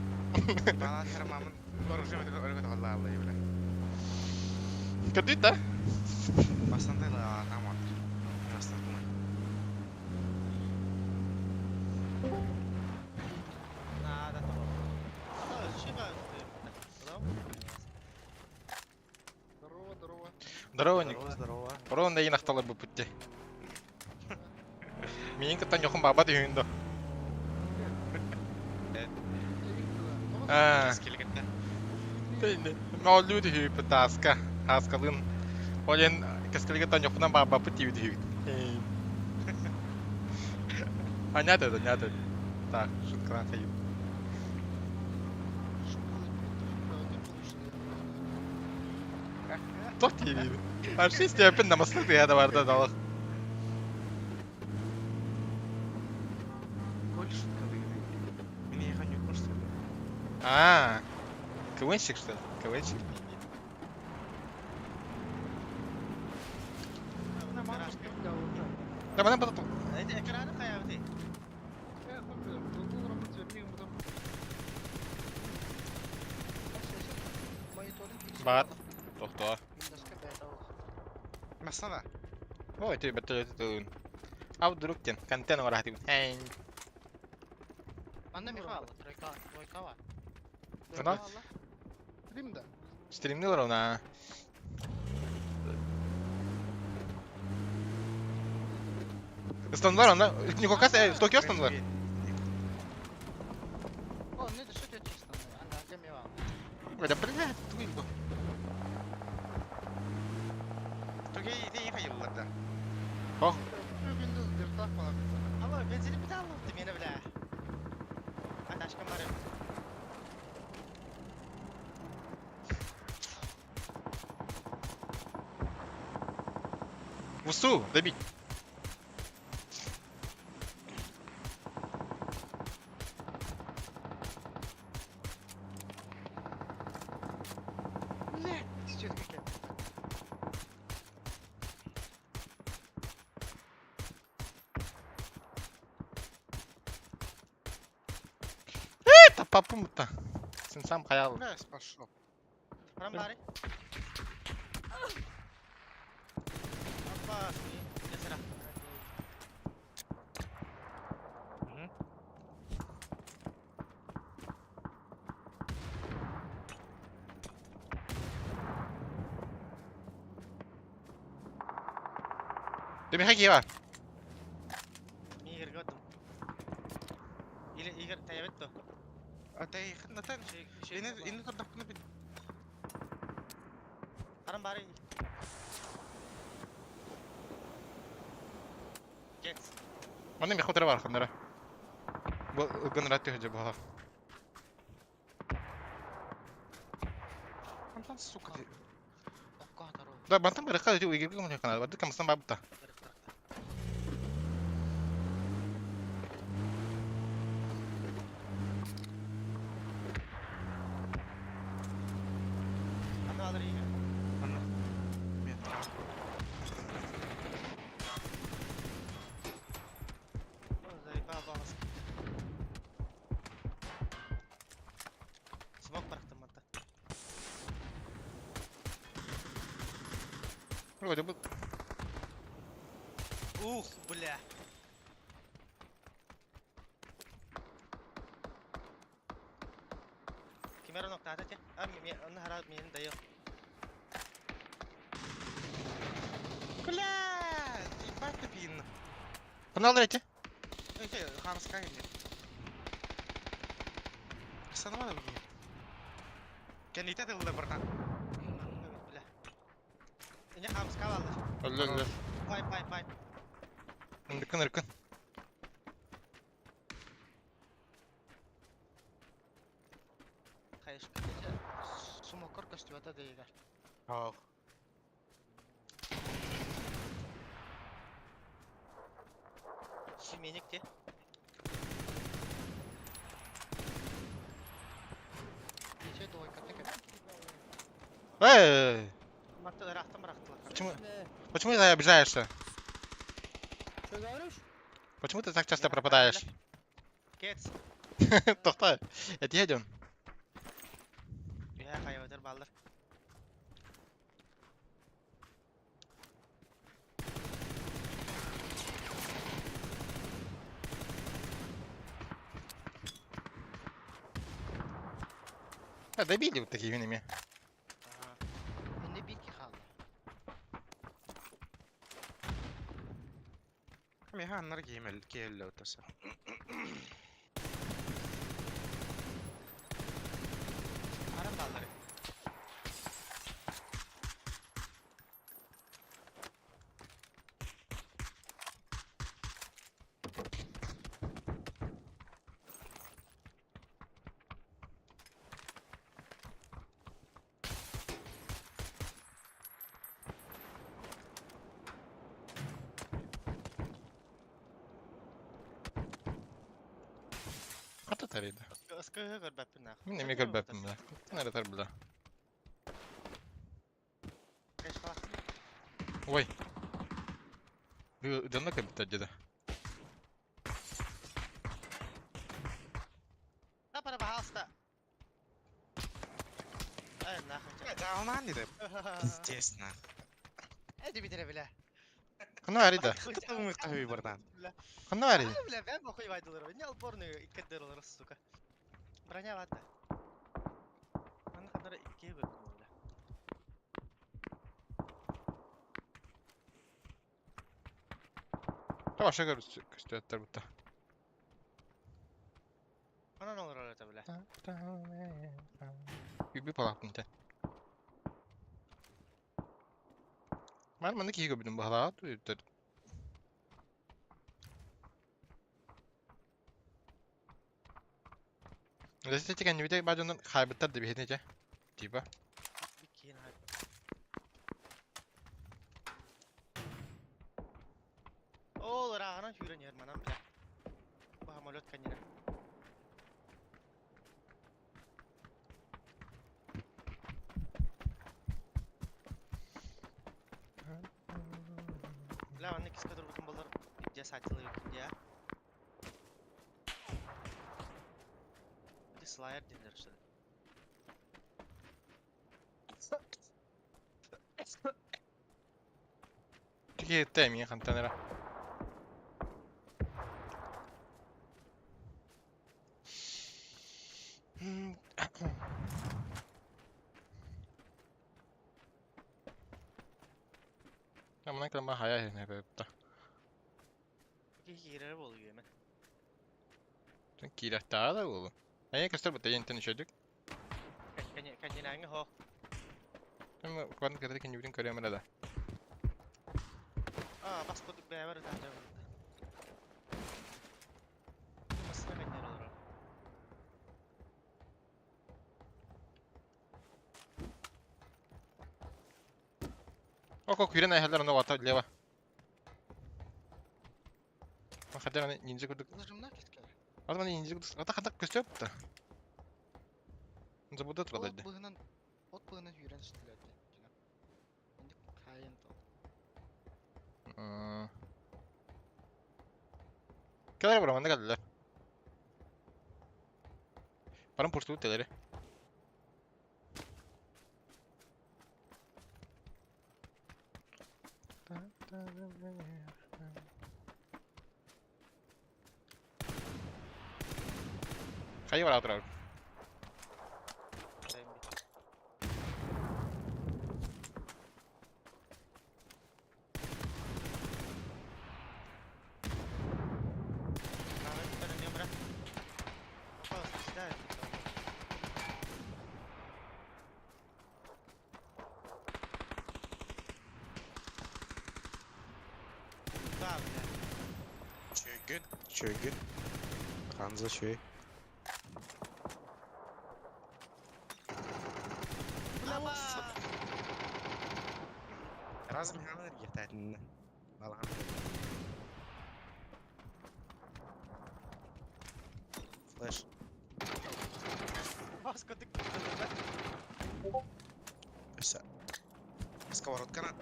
Бала тарамамын. Оружие өргөт алла алла бля. Көрдүт да? Бастанды ла там отыр. Бастан думай. Надо того. А, шиба. Здорово, здорово. Здорово, Ник. Здорово, здорово. Орон да инахталар бу путте. Минин кытта ньохун баба дүйүн до. Аа. Скелгетте. Тейне. Моллю дүйү таска. Таскалын. Олен кескелге та ньохунан баба пути дүйү. Понятно, понятно. Так, шутка на хаю. Тох тиби. Арши степен намаслык дия да барда далах. Коли шутка дыгды. Мин ехан юкмуш что ли? А, КВНщик что ли? КВНщик? Да, бана потом. Экраны хаябыты. Бар. Тохто. Масана. Ой, ты беттелетун. А вдруг тен контент варахти. Эй. Анна Михайлова, тройка, двойкова. Ана? Стрим да. Стримнилар она. Стандар она. Никокас, Токио стандар. О, не да что ты честно, Анна Гамила. Да блядь, твой. Тоге иде хайыллар да. Ох. Windows диртах falan. Ama benzini bir daha aldım yine bile. Hadi aşkım var. Вусу, добить. Бля, сейчас какая. Это папум-то. Сен сам хаял. Бля, пошел. Param bari. Опа, mesela. Ты меня кива. Игорь gördüm. Или Игорь таябетто. Атай хнатан. Ини ини турдакны бит. Param bari. Geç. Маны мехотер бар хандара. Бу генерат төхҗе була. Антон сука. Да, бантан барыка ди уйгер гым канал. Барды камсан бабта. Anı alır Igor. Анна. Мен. Заебал баласы. Смок bıraktım hatta. Вроде бы Ух, бля. Кимер nokta hadi. Abi mi onu harat mi dayı. Бля, ебать ты пин. Канал эти. Эй, хамская мне. Санамада бүгін. Кэннитэ тылла братан. Бля. Ине хамска баллар. Өллө өллө. Пай пай пай. Ыркын ыркын. Хайышка. Смокер көстүбэтэ дейгер. Ох. Семеник те. Нече двойката кеп. Эй! Марты ырахтан бырахтылар. Почему? Почему ты обижаешься? Что говоришь? Почему ты так часто пропадаешь? Кец. Тохтой. Это едем. Я хайватыр баллар. А, добили вот такими винами. Ага. Инне бир ки хаалла. Миха аннар киимел киэллэ утаса. Арам баллар. Хата тарыйда. Ыскыһы көрбөппүн нах. Мин эме көрбөппүн бля. Тын тар бля. Ой. Дьонно кэбиттэр деді. Да, пожалуйста. Ай, нахуй. Даунан диде. Пиздец нах. Эди битере бля. Хана арида. Кытымы кабы братан. Бля. Хана ари. Бля, бля, похуй вайдылар. Не алборны иккедер сука. Броня ватта. Аны ханара иккиге көрдүм бля. Баша көстөттөр бутта. Анан олор это бля. Үбү палаттын те. Ман маны киһи көбүдүм баһалаат үттер. Лесте кенни бите бажонун хайбыттар деп хетнече. Типа. Биккин хайп. Ол рағынан сүйрен ерманан бля. Бу самолет канина. Бля, аны киска турбутун болар. Где сатилы где? Где слайер денер что ли? Тики те мин хантанера. Амына кылма хая хене бепта. Ки кирер болу еме. Кирәттә да ул. Әйе көстөр бит ентен шөдүк. Канинаңы хо. Эми кван кирде кен юбин көрөм да. А, бас кодук бәбер да. Масына канер олор. Око күрен айхалар аны вата лево. Махадер аны ниндзя күрдүк. Нажимна кеткер. Аты маны ниндзя күрдүк. Ата хата көстөр бит. Забуда От турады. быһынан от быһынан сүүрэн сытылар. Инде кайын тол. Келер бар манда келдилер. Барым пурсу телери. Хайы бар атырар. бля. Чөйгүн, чөйгүн. Ханза чөй. Аба! Раз Михайлович гертатинна. Балаҕан. Флеш. Маска тык да. Өссө. Сковородканы.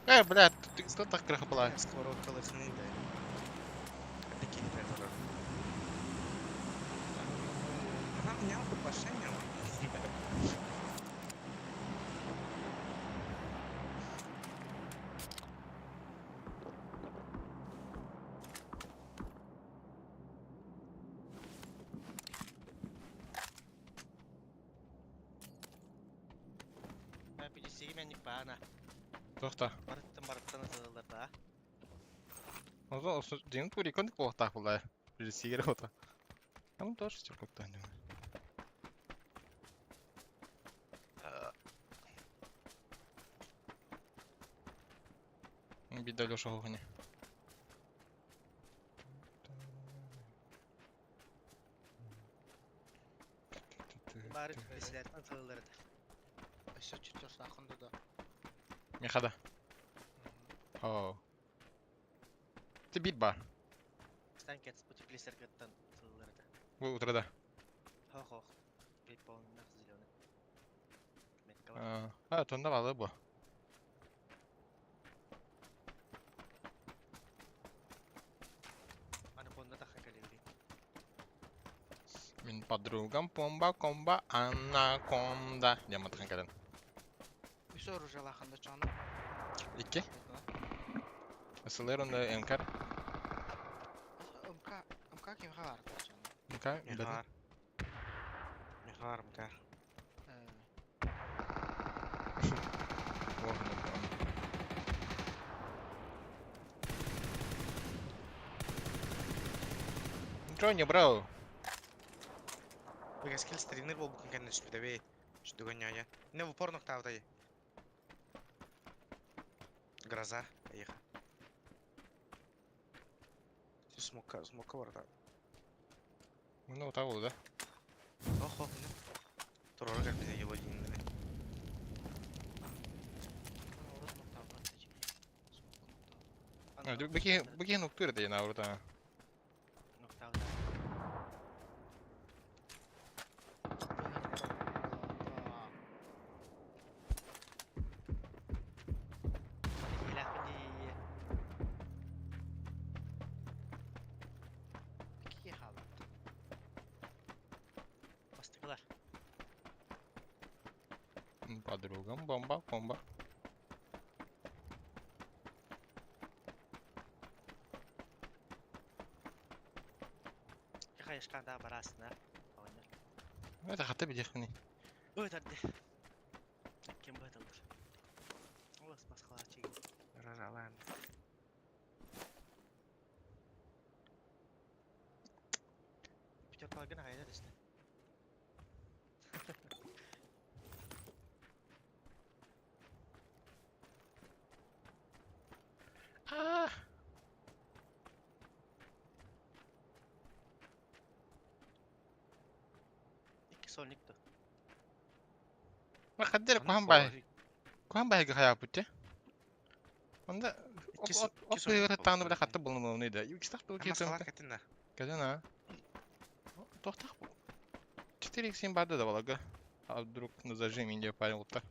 Э, блядь, ты кто так крыха была? Сковородка лыхны, бля. Это киһи турар. Ага, нялку пошенял. Ben bir менник баана. Тохта. Барыттан барыттан ытылар да. Онон дин тури кондик буолуохтаах буолла. Режиссер ота. Там тоже как-то. Бида Леша Гогони. Бары бесилерден ытылар да. Өссө чертеж да. Михада. О. Ты бит ба. Стан кетс бу теплисер гыттан ытылар да. Бу утрада. Хох хох. Бит полный зеленый. Метка бар. А, тонда балы бу. Аны понда тахан калибри. Мин подругам помба комба анаконда. Яматхан кален. Өссө оружие лахында чону. Икки. СЛР онда МК. МК МК ким хабар чону. МК. билет. Михар. Михар, МК. О, ну, Ничего не брал. Бегаскил стример бол букын кәнне түспүдэ бей. Жүдүгөн. Не в упор ноктаабытай. Гроза. Поехали. Смока, смока бар да. Ну, того, да? Ох, ох, ну. Турора как бизе его диннere. Бики, бики нуктур да на урта. Ноктаабыт. Илахни. Ки хабар. Бастыгылар. Подругам бомба комба. Хаешканда барасына. Ойнар. Это хаты бидехни. Ой, тарды. Ким бытылдыр. Олас баскалар чеги. Гроза, Бүтөр калгын айда десте. А. Икки сольник ту. Ма хаддер кухан бай. Кухан бай гая путте. Онда Икки оп икки сольник таны болду. биле хатты булну да. Икстах бу Ама кетем. салар кэтинна. Кадена. Тохтах. 4 x бады да балага. А вдруг на зажиме не понял то.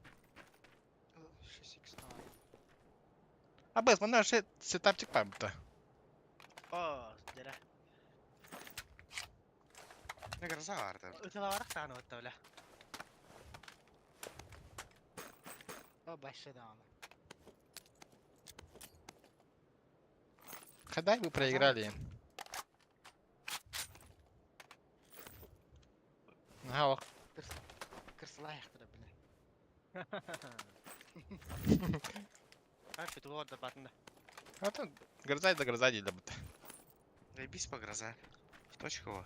6x давай. А бес, мана ше сетапчик памта. О, дера. Не гроза бар да. Ытылабарак таны отта бля. О, башшы да аны. Когда вы проиграли? Ага, ох. Кырсылайықтыр, бля. А, петулор да батында. А то гроза да гроза да бут. Заебись по гроза. В точку его.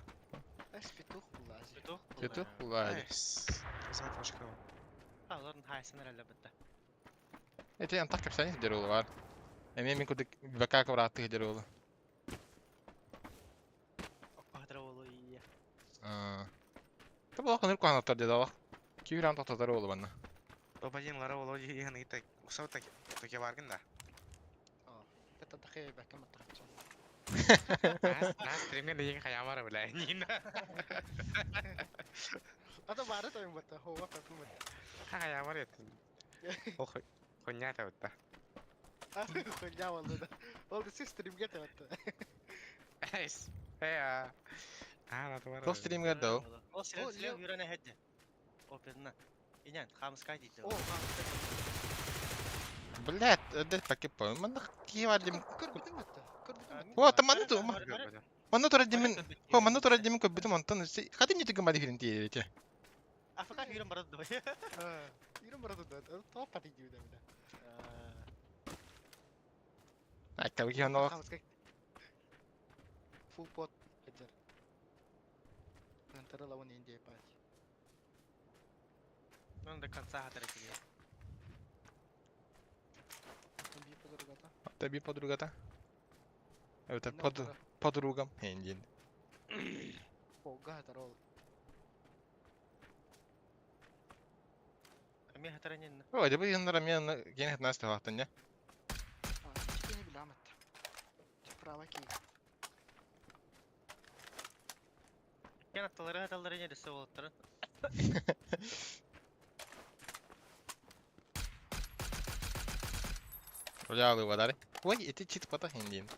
Эс петух булази. Петух. Петух була. Гроза точка его. А, олардың хайсын әлі бітті. Эти антах кэпсэни сидер уолу бар. Эмиэ мин курдук ВК кыбырааттыы сидер уолу. Окко уолу ия. Та була кыныр куһанаттар деді алах. Кииран тохтотор уолу банна. Топ-1 лара уолу иһин ыйта усау таке баргын да. Это тахе бәкем аттарачы. На стримге деген хаямара бля. Нина. Ата бары тойм бата, хова капы бата. Хаямара это. Ох, хуйня та. Хуйня болду да. Ол си стримге те бата. Эйс. Э. А, на това. Тол стримге дау. Ол силен юране хеджи. Оперна. Инян, хамскай дейді. О, Блядь, эдет пакет по. Манна кива дим. Көрбүтүм бата. Көрбүтүм. О, та манна ту. Манна тура димин. Хо, манна тура димин көбүтүм онтон. Хати не тыгы мади фирин тиерете. Афака юрен барады давай. Юрен барады да. То пати дию да бля. Ай, кабы ханна. Full pot хеджер. Нантара лавон инде пати. Ну до конца хатара тебе. Би подругата. Та би подругата. Это под подругам. Хендин. Ога тарол. Ами хатара не. Ой, да би ханнара мен ген хатнас тахтан я. А, не биламат. Право ки. Кен атталары хаталары не десе болоттары. Оля вадары. Ой, эти чит пата хендин.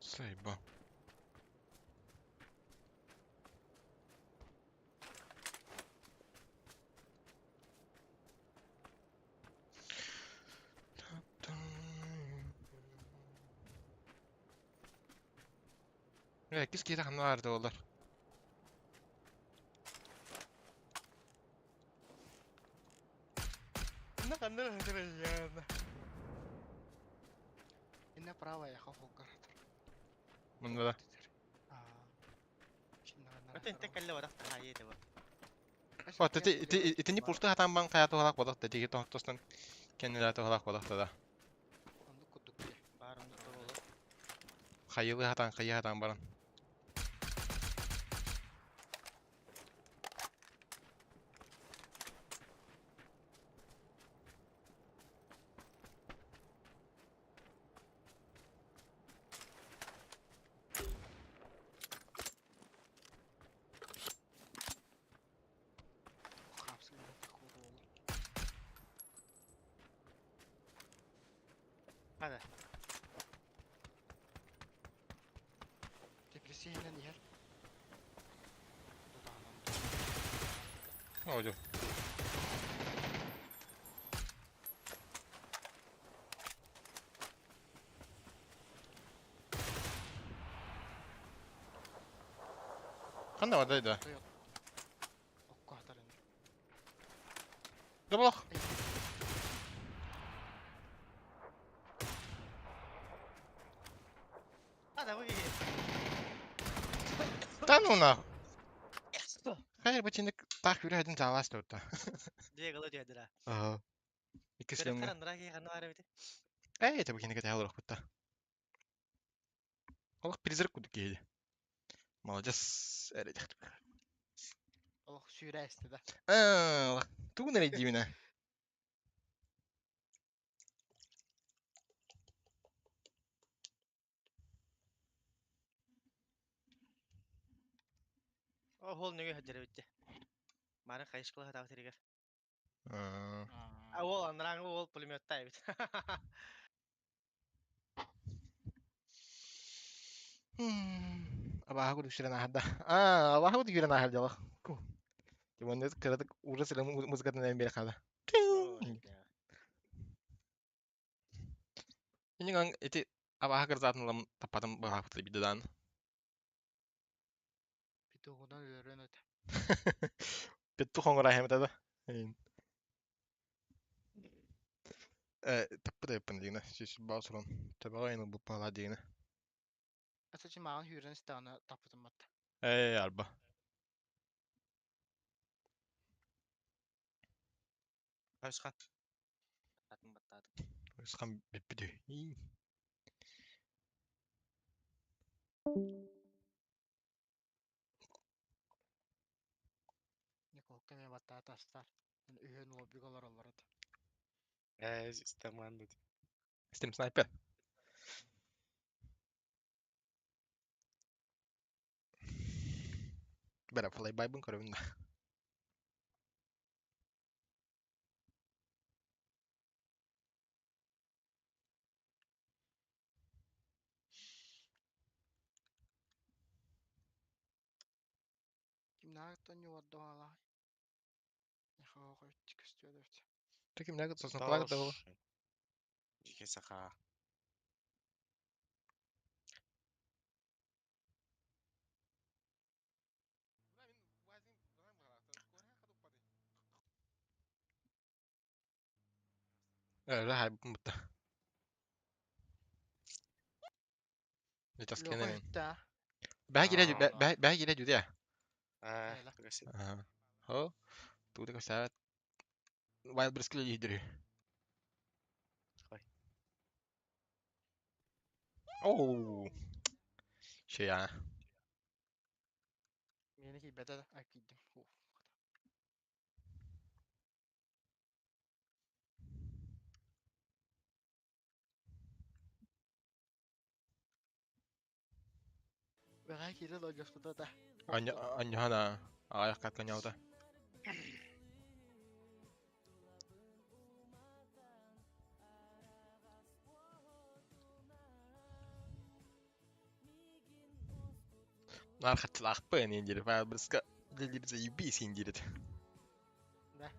Сайба. Кис киһи ханна баар олар. На ханна хатара я. Инне право я хохогар. Мында да. Өтен тек калле барах тахайы деп. О, тeti итини пушта хатан бан кая тухалак бодох тети тохтостон кеннеле тухалак бодох да. Онду кудук. Барын болот. Хайылы хатан кая хатан баран. Hadi. Депрессиянан иһэр. Ой. Ханна вадай да. Окко хатарын. Да болох. Hadi bu Да ну нахуй. Хайр бачинник тах хүрэ хадин заалаас тута. Две дедра. Аа. Иккис лемге. Карандра ки ханна бара бити. Эй, это букинник тахал рахпутта. Олох призрак кудук кейди. Молодец. Эре дехт. Олох сүүрээсти да. Аа, тугун эре дибине. О, хол неге хаджара битти. Мары кайышкыла хатабы терегер. Аа. А ол анраңы ол пулеметта бит. Абааһы курдук сүрэн аһарда. Аа, абааһы курдук сүрэн аһар дьалах. Тимон кыратык ужас эле музыкатын эм бере хада. Иниган эти абааһы кырзатын лам таппатым быраапыты бидадан. Петугунан өлөрөн өтө. Петту хоңгора хемтада. Э, таппыта яппын дигине. Сис басырон. Табага ины бу пала дигине. Аса чи маған хүрен станы таппытым батта. Ээ, арба. Айысхан. Баттаатым баттаатым. Айысхан бүппүт үһү. Николка эмиэ баттаата астар. Үһүөн лоббига олороллор этэ. Ээ, системан дит. Steam Sniper. Бэрэ флайбайбын көрөбүн да. Кимнээҕиттэн ньуордуҥалаай? Нехоҕойчу көстүөлэбит. Ты кимнээҕит сосноклаах да ол. Дьике саха. Э, хайбын бутта. Сейчас Лёха кенен. иттэ. Бэһэ киирэ бэһэ киирэ дьүдэ. Аа, Эла. Аха. Хо. Тугу да көсөөт. Wild Briscoe лидери. Хой. Оу. Шея. Мени кийбэтэ да, ай кийдим. Уф. Бэҕэһээ киирэн оонньоспута да. Аньхана аҕайах катканьаута. Нар хатылаахпын индири Wild Briscoe лидер заебись индирит. Да.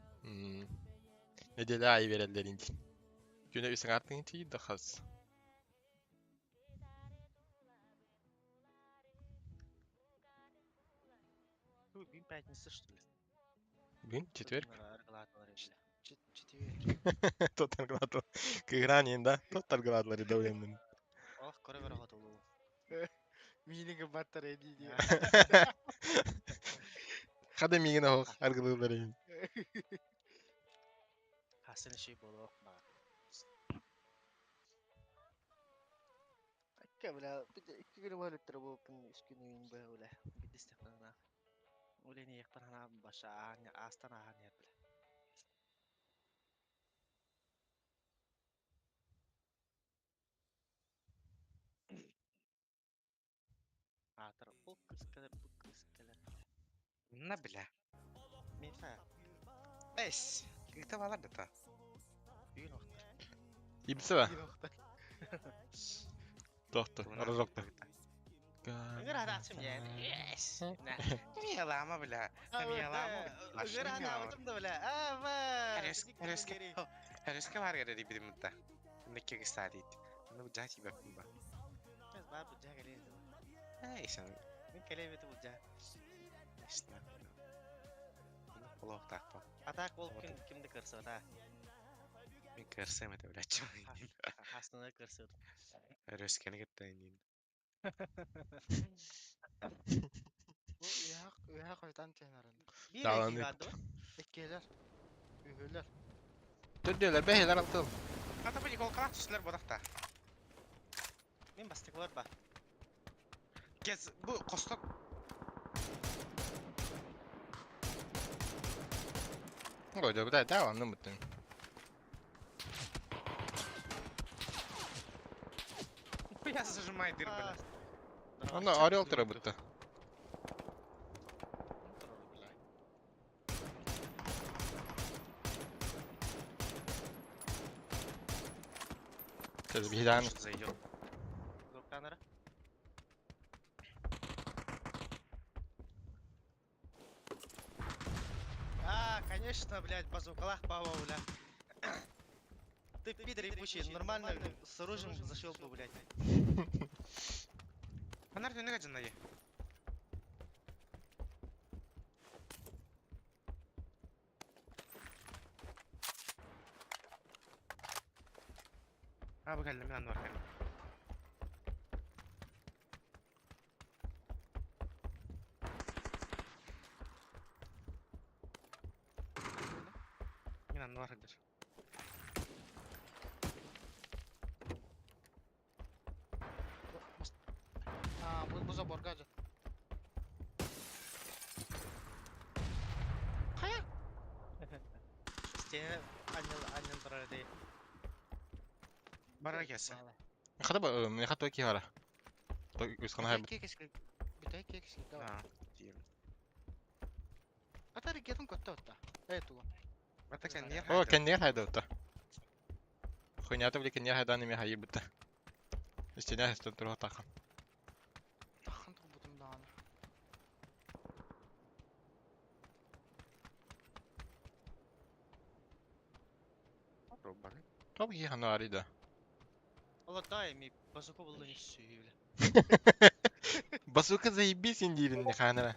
Неделя айы береллер инди. Күнө үсүң артын тиий да хас. Бүгүн пятница, что ли? Бүгүн четверг. Четверг. Тотал гладу. Кыгранин да? Тотал гладлары да уеннын. Ох, көрө көрө хотулуу. Миинин гыбаттар эдии дии. Хада миигин ох аргылыылар. Хасын ши болуох баар. Акка бля, икки күнү бөлүктөр буолпун үс күнүн быһа бля. Биддистехпана. Улени яктан хана баша астан ахан яр бля. Аатар ол кыз кэлэр, бу кыз кэлэр. На бля. Миха, Эс. Кигте балар да та. бүгүн охтар. Ибсе ба? Тохто, арызокто. Ыгыр адаачым я. Yes. На. Миялама бля. Миялама. Ыгыр анаабытым да бля. Ава. Хэреске. Хэреске бар гэрэ бирим та. Некке гстадит. Ну жати бакум ба. Бар бу жа келе. Эй, сан. Мен келебети бу жа. Эсна. Ну холох такпа. Атак ол ким кимди көрсө да. Мен көрсөм это блядь. Хастана көрсө. Хэрескени геттейнин. Бу үһэх үһэх хойтан тенарында. Бир Даҕаны. эки барды. Эккелер. Үһүлэр. Төрдүөлэр бэһилэр алтыл. Ата бу Никол калак түслер бодакта. Мен бастыклар ба. Кез бу косток Ой, да, да, да, анны муттun. Я зажимай дыр, бля. Аны Орел тыра бутта. Сейчас бедан. Зайдет. Зоктанара. А, конечно, блядь, базукалах пава, бля. Ты, пидор ебучий, нормально с оружием зашел бы, блядь. Анар түнеге жынайы. А, бу кэллэ, мин аннар кэллим. Аннар хадыр. А, бу заборга же. Хайа? Стене аннел аннел турар дии. Барар кесе. Хата ба, мне хата ки хара. То үс хана хайбыт. Бүтэй кекси, давай. А, тием. Ата ракетын көттө отта. Э, тугу. Ата кеннер О, хайда. кеннер хайда отта. Хуйнята били кеннер хайдан неме хайы битте. Стене хестен туруха тахан. Тахан турбутум дааны. Роббаны. Топ ки хана арида. Ола дай ми базука булду не сүйүле. Басука заебись индирин не ханара.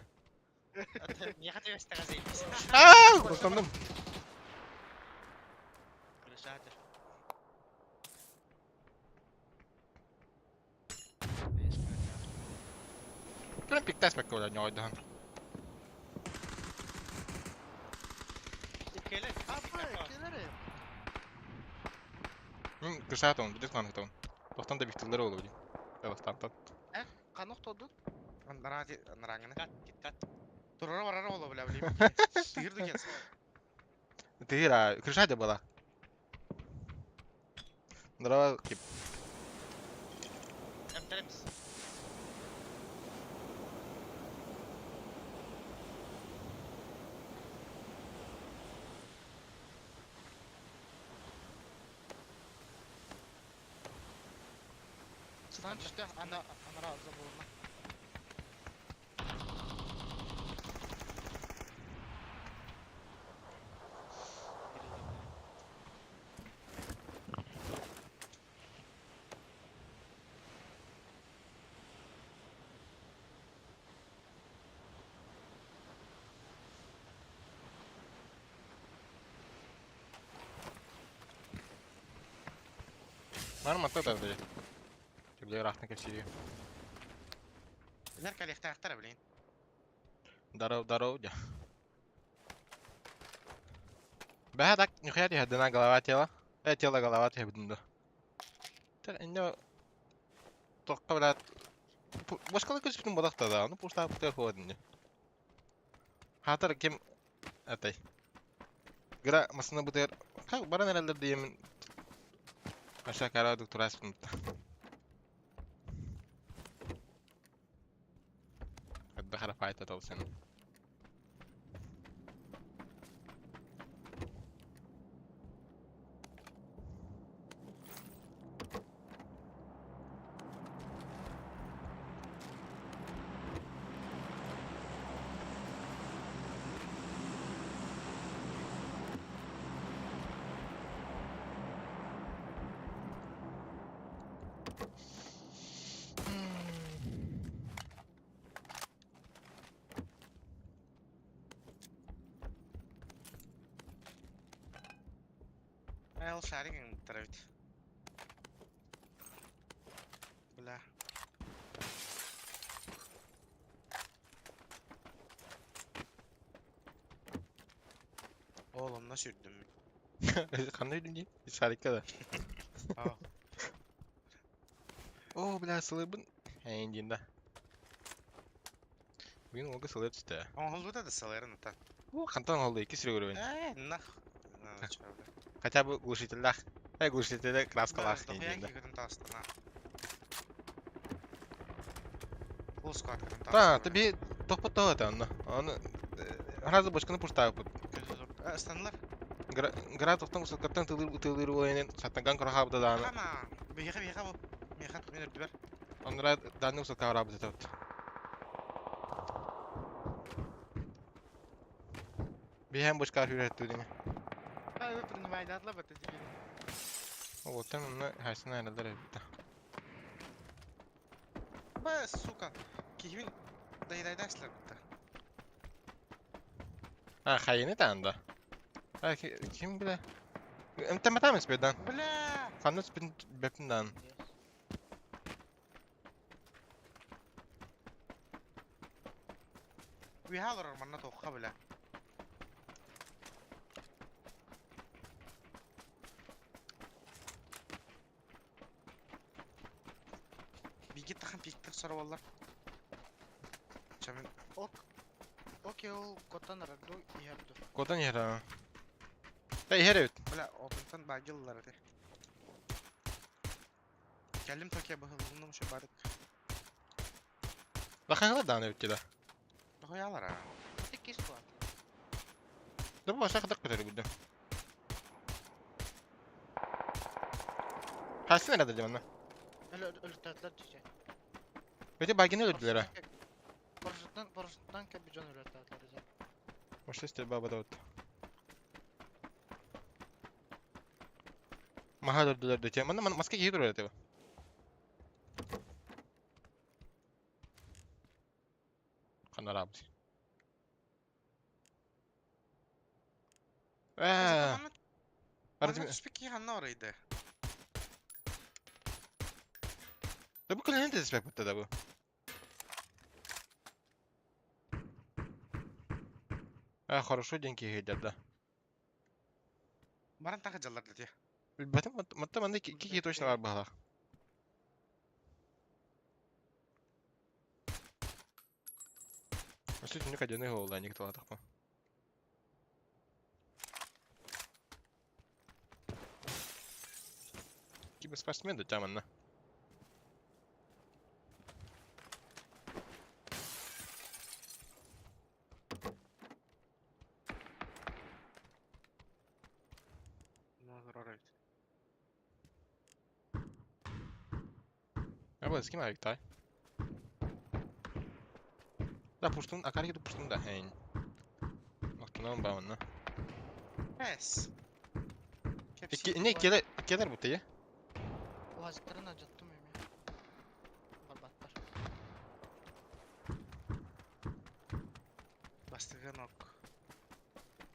Не хотел стага заебись. Аа, костандым. Крышата. Прям пиктас меккола ньойдан. Келе. Апа, келере. Кышатон, будет ханатон. Тохтан да биктилер олу били. Эластантан. Канок тодут. Аннара аннараңны. Кат, кит кат. Турара барара ола бля бли. Тыгырды кес. Тыгыра, крышата была. Здорово, кип. Эмтеремс. Стан түштө, ана анара заборна. Нормально, тогда блядь. Тебе рахна кепсири. Нер калехтаахтара блин. Здорово, здорово, дя. Бля, так, нихуя тебе одна голова тела. Тело голова тебе буду. Так, инде тоққа, блядь. Башкала көз бүтүн бодақта да, ну пушта бүтө ходин. Хатыр кем атай. Гра масына бүтер. Как баран эрелер деймин. Аша кара доктора спин. Дахара файта толсен. Эл шарик травит. Бля. Oğlum nasıl ürdüm? Қандай дүние? Шарикка да. А. О, бля, сылыбын. Эйндин да. Бүгін олғы сылып түсті. Оңғылды да саларын ата. О, қантан олды, екі сүре көріп. Э, нах. На, чё, бля. Хотя бы глушительдах. Глушительде краскалах Да, эйндин да. дохуя тастана. Фул склад Та, тобі тохпотого это, ну. Он разы бочканы пуштаю. Станлар. Гра тоқтан усакаттан тылыр тылыр ойнен саттанган көрхабда да. Хама. Бияха бияха бу. Меха мен өрдүбер. Онра даны усакка рабы тот. Биһәм бочка хүрәттү диме. Ай, принимай, бата тебе. Вот там на хайсына эрелер битте. Ба, сука. Кихин дайдайдаслар битте. А, хайны танда. А, ким биле? Эмтематамыс бедан. Бля. Ханыс бин бепиндан. Уйхалар манна тоққа бля. Пиктик сороллар. Чамын Ок. Окей, ол котан араду иһэрду. Котан иһэр аа. Э иһэр эбит. Бля, опынтан багиллар эти. Кэлим Токио быһыллынным şu барык. Бахаҥалар даҕаны эбит да. Тоһуялар аа. Ити кис куат. Да бу баша кытак көтөрү бүддүм. Хайсын эрэ да манна. Өлө өлтәтләр дьэ. Өте багины өлөрдүлэр а. Парашюттан парашюттан кэби дьон өлөртәтләр дьэ. Может стрельба бада вот. Маха өлөрдүлэр дэтэ. Манна маска киһи турар этэ. Ханарабыт. Ээ. Манна түспүк ханна орайды. Да бу көлөһүн теспек бутта да бу. А, хорошо день киһи да. Баран тахы жаллар дете. Билбэтим, матта манна киһи точно бар баһалах. Өссө түннүк адьаны хоолла ник талатахпа. Киберспортсмен да манна. Оройд. А с кем тай? Да, пуштун, а карги пуштун да, хейн. Мактунан ба манна. Пес. Не, келер, келер бу тие. Уазиктарын ажаттым эми. Барбаттар. Бастыган ок.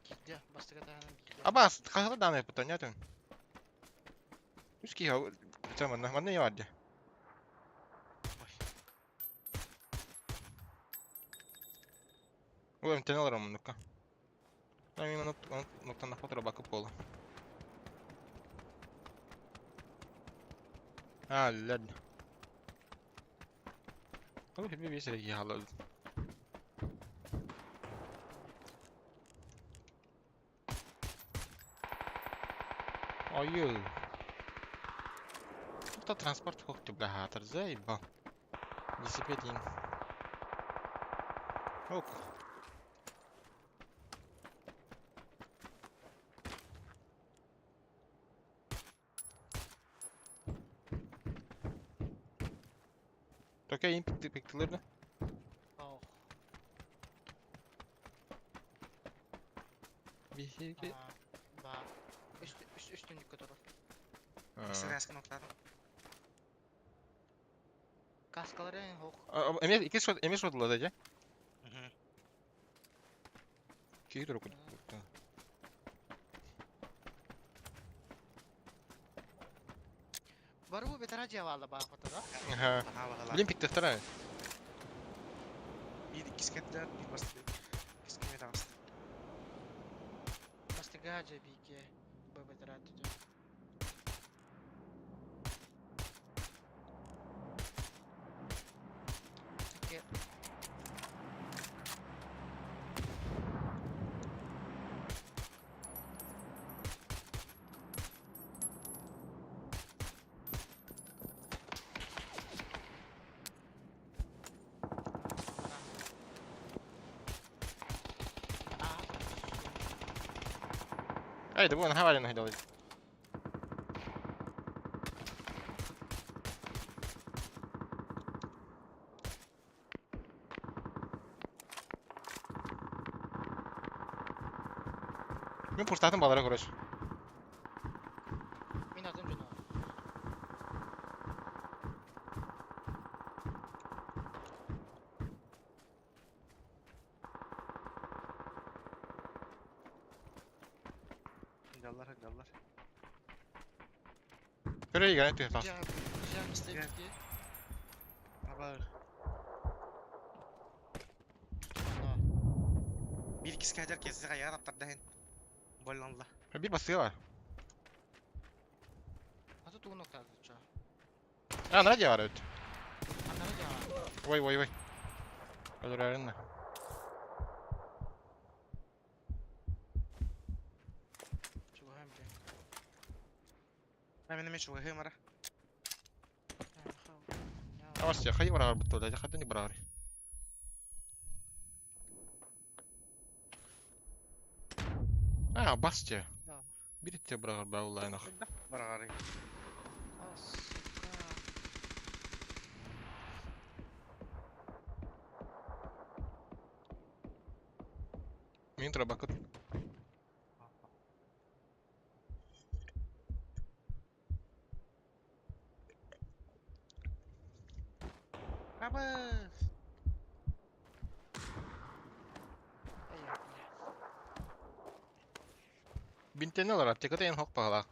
Киде, бастыга таянан биде. Абас, хасала дааны бутта, нятын. Үс киһи бутта манна, манна не бар. Ой, МТН алар муннукка. Мен нуктан фото бакып болу. А, ладно. Ол хебе бес реги хала. Ой. Это транспорт хок бля хатыр заебал. Велосипед. Ок. Только им пиктилерді. Ох. Биһиги. Ба. Үст үст үстүнлүккө турар. Сыряскын октадым. Каскалары эң хок. Эме икки шот, эме шот да, же? Киһи турук. Бары бу бетара жабалда баакпата да. Аха. Блин, пиктехтара. Bir кискеттер, bir басты. Кискеме тагысты. Бастыга же бике. Бу бетара түтө. Ке. Ай, да вон хавалин хадал. Мен пуштатын балара короче. Мен атым жона. Жаллар, жаллар. Көрө игәне түйе тас. Жа, жа мисте бике. Аба. Bir кискәдер кезге аяр аптар дәһен. Болланла. Bir басыга бар. Аты тугун октады ча. А, на радио бар өт. Анары дьаҕа. Ой, ой, ой. Өлөрөрүн. Чугаһаан бile. Мен эме чугаһы мара. Авасия, хай барар бутта, да, хатыны барар. А, Бастия. Да. Бирите барар баулайнах. Барагары. А, сука. Мин трабакыт. Аба. Эй, бля. Бинтени алар, аптекада ен хок багала.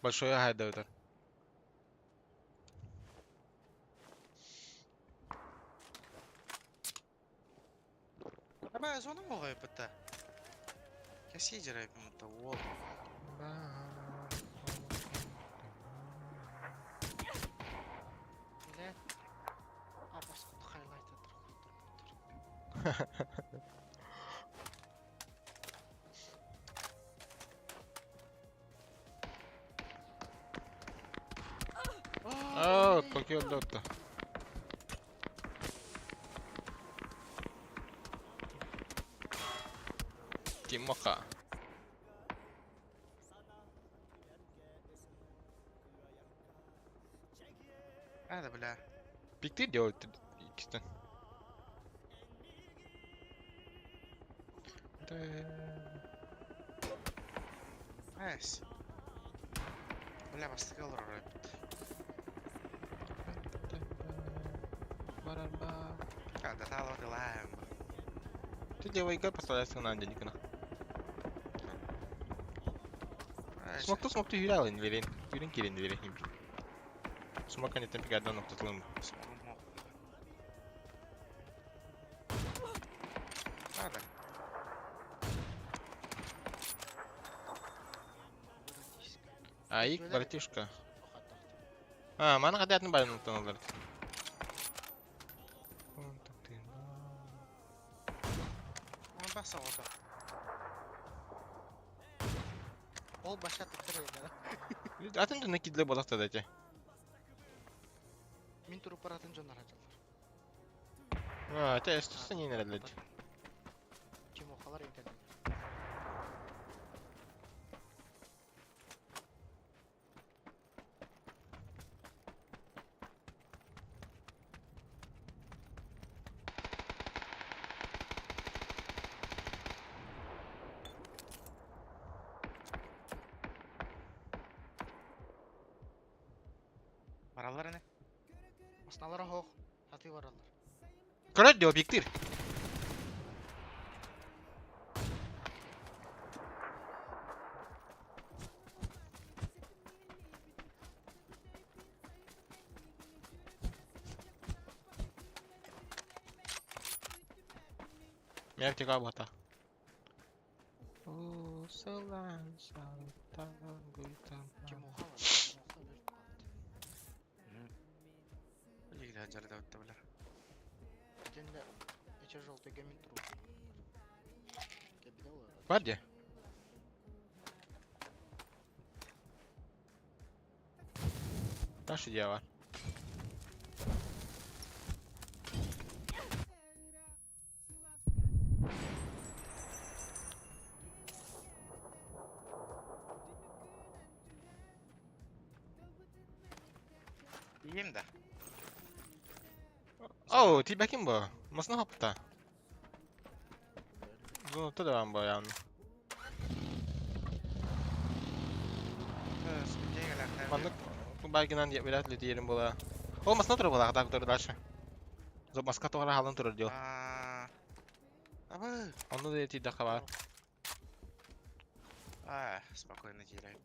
Большой хайда өтөр. Аба, зона могай бытта. Кәси жарай бытта, ол. Бля. А, басқа хайлайт атыр. Аа, какие отдатта. Тимоха. Ада, бля. Пикти делают икстен. Эс. Бля, бастык алыр орай бит. Ада, тала дылаем. Ты делай га поставляйся на денег. Смокту смокту юралын верен. Юрин кирин верен. Смока не темпи гадан ноктатлым. Ада. Аик, братишка. А, мана хадатын барын ноктаналар. Он баса ото. Ол баша тыктыр еді. Атын да накидле болакта дайте. Мин туруп баратын жондар ачалар. А, это эстуса не нравится. Тимохалар интернет. Баралар не? Масналара хоқ. Хаты баралар. Көрөт дио биктир. Мен аптека бата. Тимоха бар. Тимоха өлүп калды. Биле жарда битте, бля. Денде эче жолты мин туруп. Кебиде олар. Бар де. Дальше дело. Ием да. Оу, ти бекин бу. Масна хопта. Зону да бу яны. Маннык байгынан вряд ли диерим була. Ол масна тур була, так тур дальше. Зо маска туара халын тур дио. Аба. Онну да ти даха А, спокойно теряй.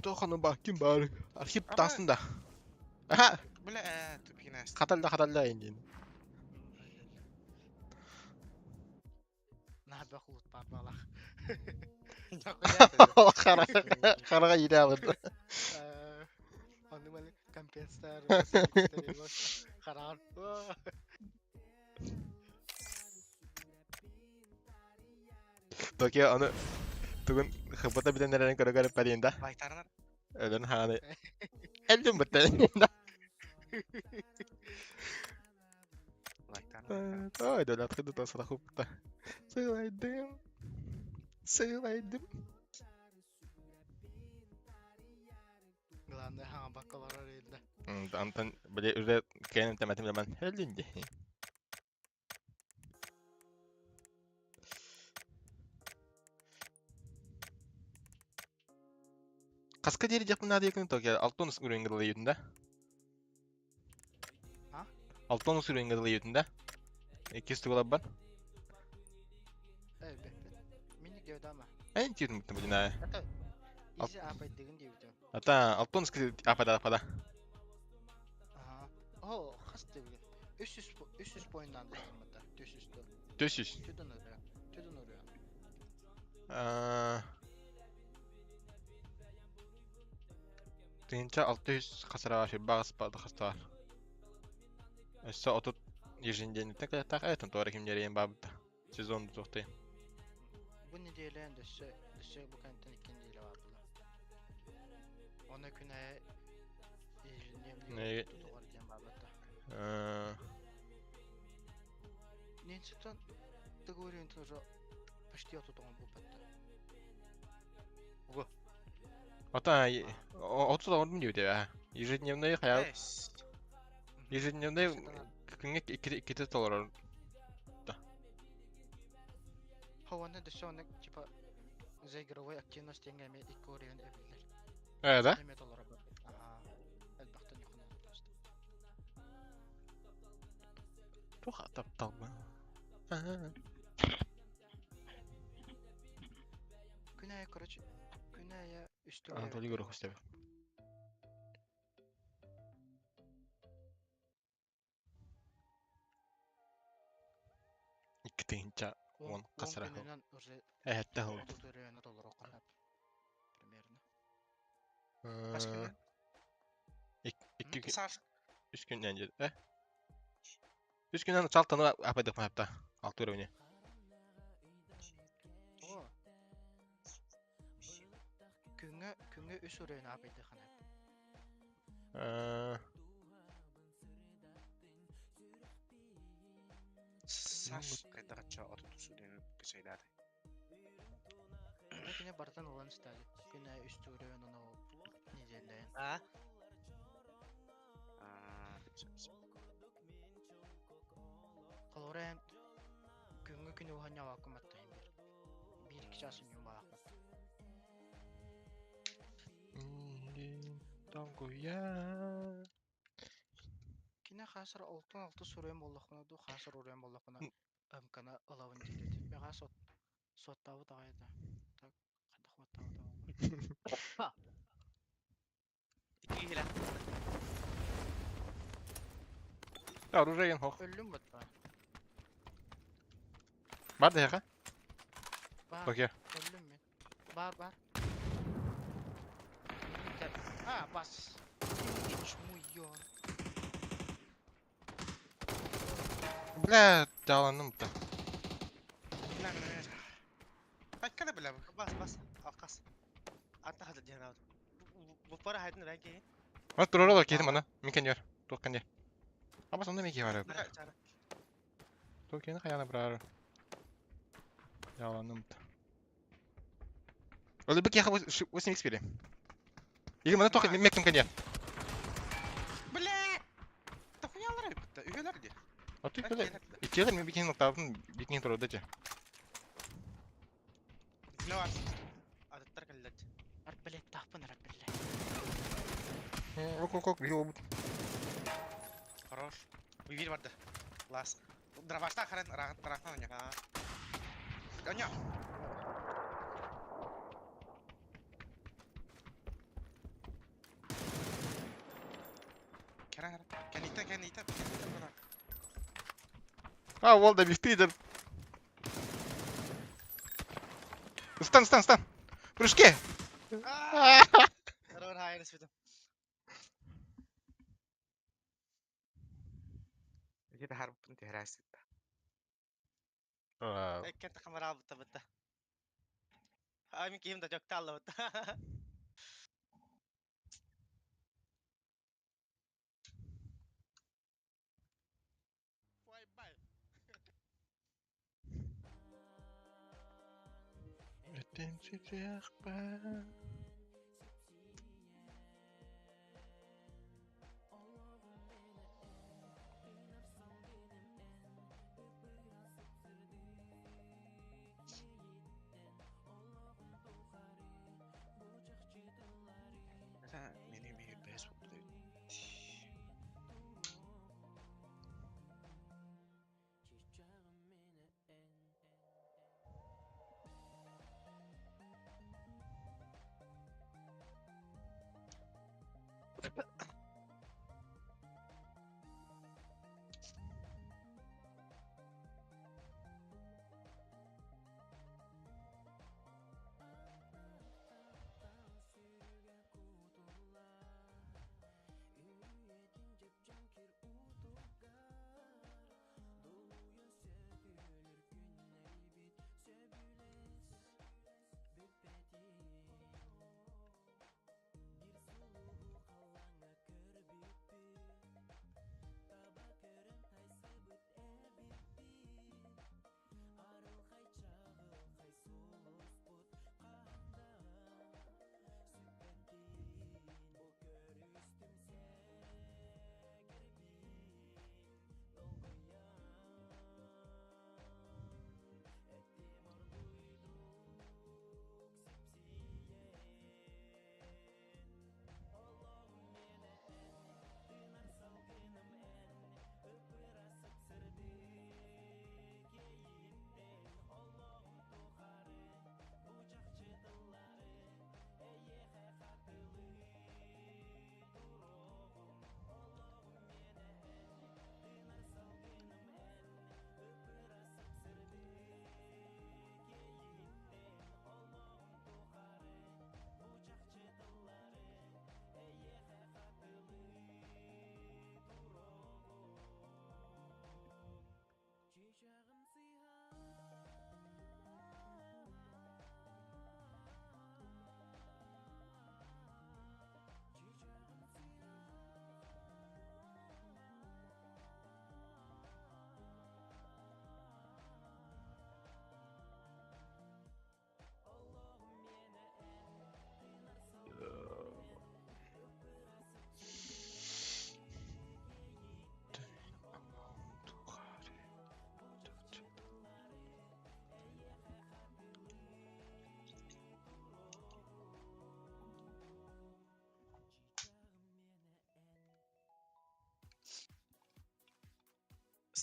Тоханы ба ким бар? Архип Аба. тасында. Аха, Бля, тупина. каталда каталда инде. Наха бақылут бар балақ. Хараҕа иирэ алырда. Аны маны компенсатор хараҕар. Токио аны тугун хыбыта билэн эрэрин көрө-көрө парин да. Байтарынар. Өлөн хааны. Элдим бытта. Ой, да латхы да сарахупта. Сылайдым. Сылайдым. Главное, хаҥабакка олорор иһиллэ. Антон, били уже кэнэн тэмэтим лэмэн өллүн дии. Хаска диэри диэхпин наада диэкин Токио алтан уруйун гыдылыйытын да? А? Алтан уруйун гыдылыйытын да? Иккис тугуларбан. Эй, бэппит. Мин диэдама. Эн тиитин буттум бутина. Это изи апайдыгын диэбитим. Ата алтан апада апада. Ага. О, хас диэбит. 300 300 поиннан дастырмата. 400 то. 400. Төдөн өрө. Төдөн өрө. 1600 хасара баҕас хастаар. Өссө 30 еженедельниктен кэлэхтээх этэн туора ким дьэрийэн баабыта. Сезон тохтой. Бу неделя дөссө дөссө бу кантан икки неделя бар була. Оны күн айы ежедневный тутугар диэн баабыта. Нинситон договорен тоже почти отутуган буупатта. Угу. Ата 30 ордун диэбитэ. Ежедневный хаял ежедневный күҥҥэ иккитэ толорор. Хауаны дөссө оны типа за игровой активность диэҥҥэ эмиэ икки уровень эбиллэр. Ээ да? Эмиэ толоро Аха. Элбэхтэн юхунан просто. Туох тапталба. Күн айы, короче, күн айы үстү Анатолий Горохов истэбин. Икки тыһыынча уон хасара күнүнэн уже эһэтте хыл. отут өрөөнө толоруохха сөп. Примерно. Хас күнү? Икки күн, Саш. үс күннэн дьэ. Э? Үс күннэн салтаны апайдык махапта. Алты уровня. О. Күҥҥэ күҥҥэ үс өрөөнө апайдыххана. Саш хайдахачча отут үс кычайдааты. Күнэ бартан ылан стали. Күнэ үс өрөөн ону неделя. А? Холоре күҥҥэ күнү уһанньаабакка маттаһын бир. Биир икки чаас үнньүн баахпат. Тонгуя. Кине хаасар олтон алты суруйан боллохпуна ду хаасар уруйан боллохпуна ымкана ылабын диирит. Бэҕээ сот суоттаабыт аҕай да. Так хайдах уоттаабыт буолла. Икки киһилээх. Оружие хох. Өллүм батта. Бар да Бар. Окей. Өллүм мен. Бар бар. А, бас. Чмуйон. Бля, жаланным да. Бля, бля, Айкада бля. Бас бас. Алкас. Анта хады диэн аут. Бу пара хайдын бән кейин. Мана туроролор киһи мана. Мин кенер. Туох кенер. Аба сонда меки бар. Туох кені хаяна брар. Жаланным да. Олы бик яха 8 x бере. Иги мана туох мектим кенер. Бля! Тохуялар битте. Үһөлөр ди. Аты бля. Иккилер мен бикин ноктабын бикин турады же. Не бар. Адаттар кэллэр. Арбалет тахпын арбалет. Ок ок ок бил Хорош. Бир барды. Лас. Дробашта харан рахат рахат оня. Оня. Кера кенита кенита кенита бара. А, вол да бифтидер. Стан, стан, стан. Прыжке! Рор хайын испитим. Ити таһаарбыппын түһэрээсит. Иккен тахамараабыта бытта. Ай мин киһим да дьоктааллабыт. Этим сүтүөхпэр. Мени миир бэс буолбут.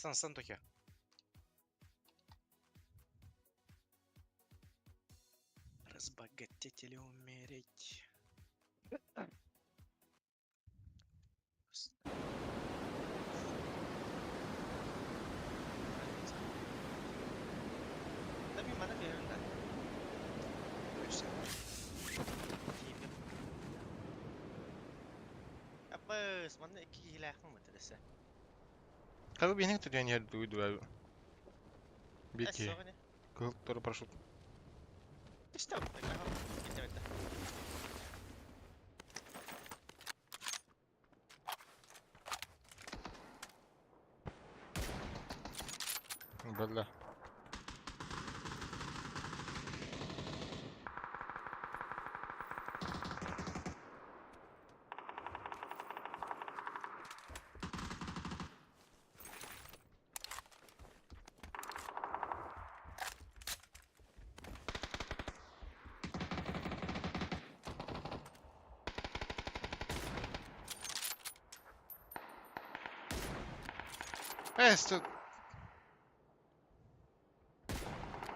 Стан, стан токе. Разбогатеть или умереть. Да мин мана түһэрин да. Тиийбит. Абыс, манна икки киһилээхпин бытырыса. Как бы не я не дуй Бики. Эс, Кыл тоже парашют. Что? Бля. Эс, тут...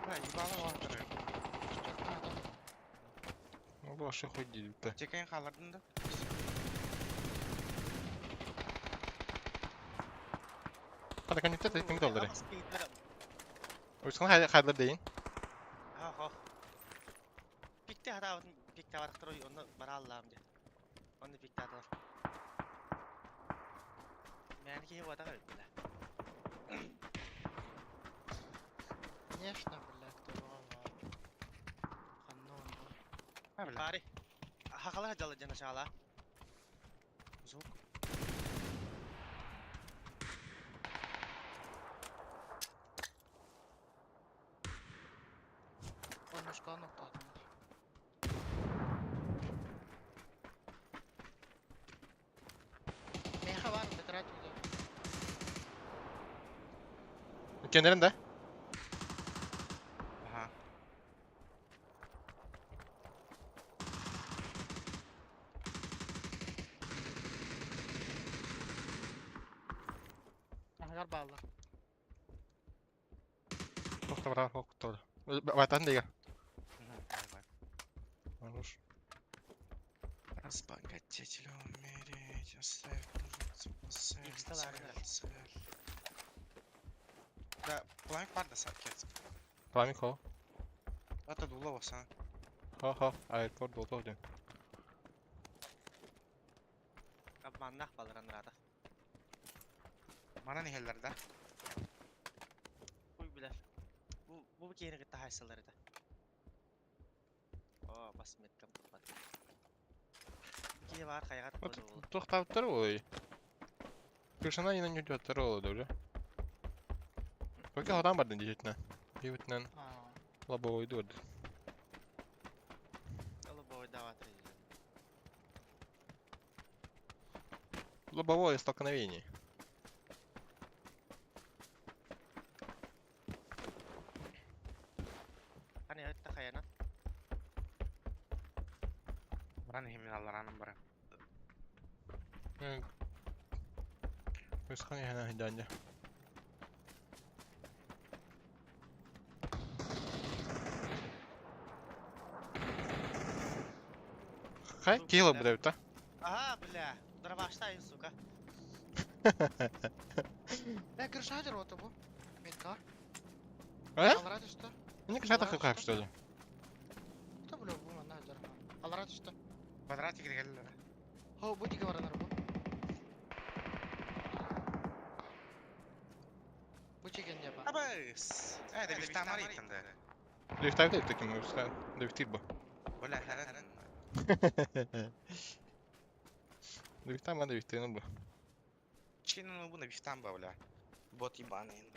Бля, ебало ватыры. Ну, вообще хоть да. Текен қалырдың да. Хада коннектор ким доллары. Уйсхан хайдыр дейин. Ха, ха. Пикте. хатаабытын пиктаабатахтар онно барааллаам дии. Онно пиктаатылар. Мээнэ киһи буотах эбит бля. Конечно, блядь, кто Ханна он был. А, бля. Баары. Хахалар дьалла дьана шаала. Звук. Оннушка ноктаатым. Меха бар, бетрат үйде. Кенерин да? Ага. Ағар баалар. Тохта бар хоктор. Байтан дига. Давай. Хорош. Разбогатеть или умереть, оставь мужицу, Икс таларга. цель, цель. Да, пламя пар да сакет. Пламик хо. Это дуло са. Хо хо. Аэропорт болто один. Обманнах балыран рада. Мана нехеллер да. Хуй билер. Бу киһини кытта хайсалар этэ. О, бас меткам туппат. Киһи баар хайаҕа Вот туппат буолла. тохтаабыттар ой. Крышана не нанюдёт ролла да Только хотан бардын действительно. Бибитнен Аа. лобовой дурд. Лобовой даватыр. Лобовое столкновение. Аны өттө хайана. Мана нехемин аллараным бара. Өсхан яна хиданья. Хай, Звук, кило бля. будет, да? Ага, бля. Дробаштайын, сука. Бля, крыша хадер ота бу. Метка. Э? Алара түсті. Не крышата хакап, что ли? Та бля, бу манна хадер. Алара түсті. Квадратик дегеллер. Хо, бу диге баранар бу. Бу чеген не ба. Абыс. Э, да бифтамар иттен да. Лифтайт таким, лифтит бы. Бля, харан. Лифтам надо вести, ну бы. Чин ну бу на бифтам ба, бля. Бот ебаный.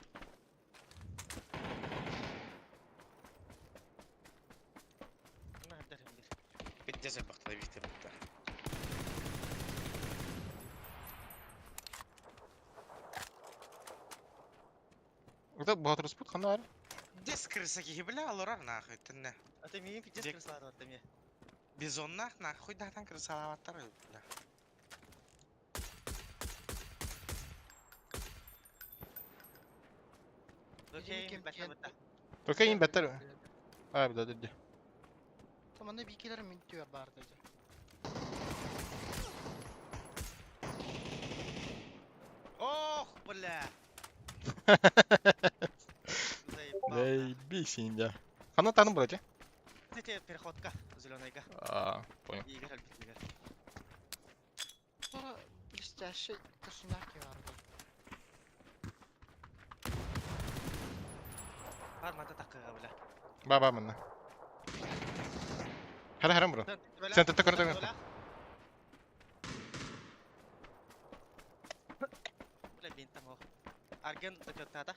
Мына хадер бир. Пиздец бахта бифтам бutta. Это Батрспут ханар. Дес крыса кихи, бля, алорар нахуй, тенне. А ты миин пиздец Дек- крыслар бар теме. Бизоннах нахуй да там крысалаваттар, бля. Лөкейин бәккә бутта. Только им беттер. А, да, да, да. Таманда бикелер мин түйер бар dedi. Ох, бля. Заебал. Заебись, индя. Хана таным брать, Кстати, переходка зеленайга. А, понял. Игорь альбит Игорь. Sonra блестящий косунаки барды. Бар мата таккыга, бля. Ба, ба, манна. Хара, харам, бро. Сен тетте көрдө. Бля, бинтам ох. Арген докатата.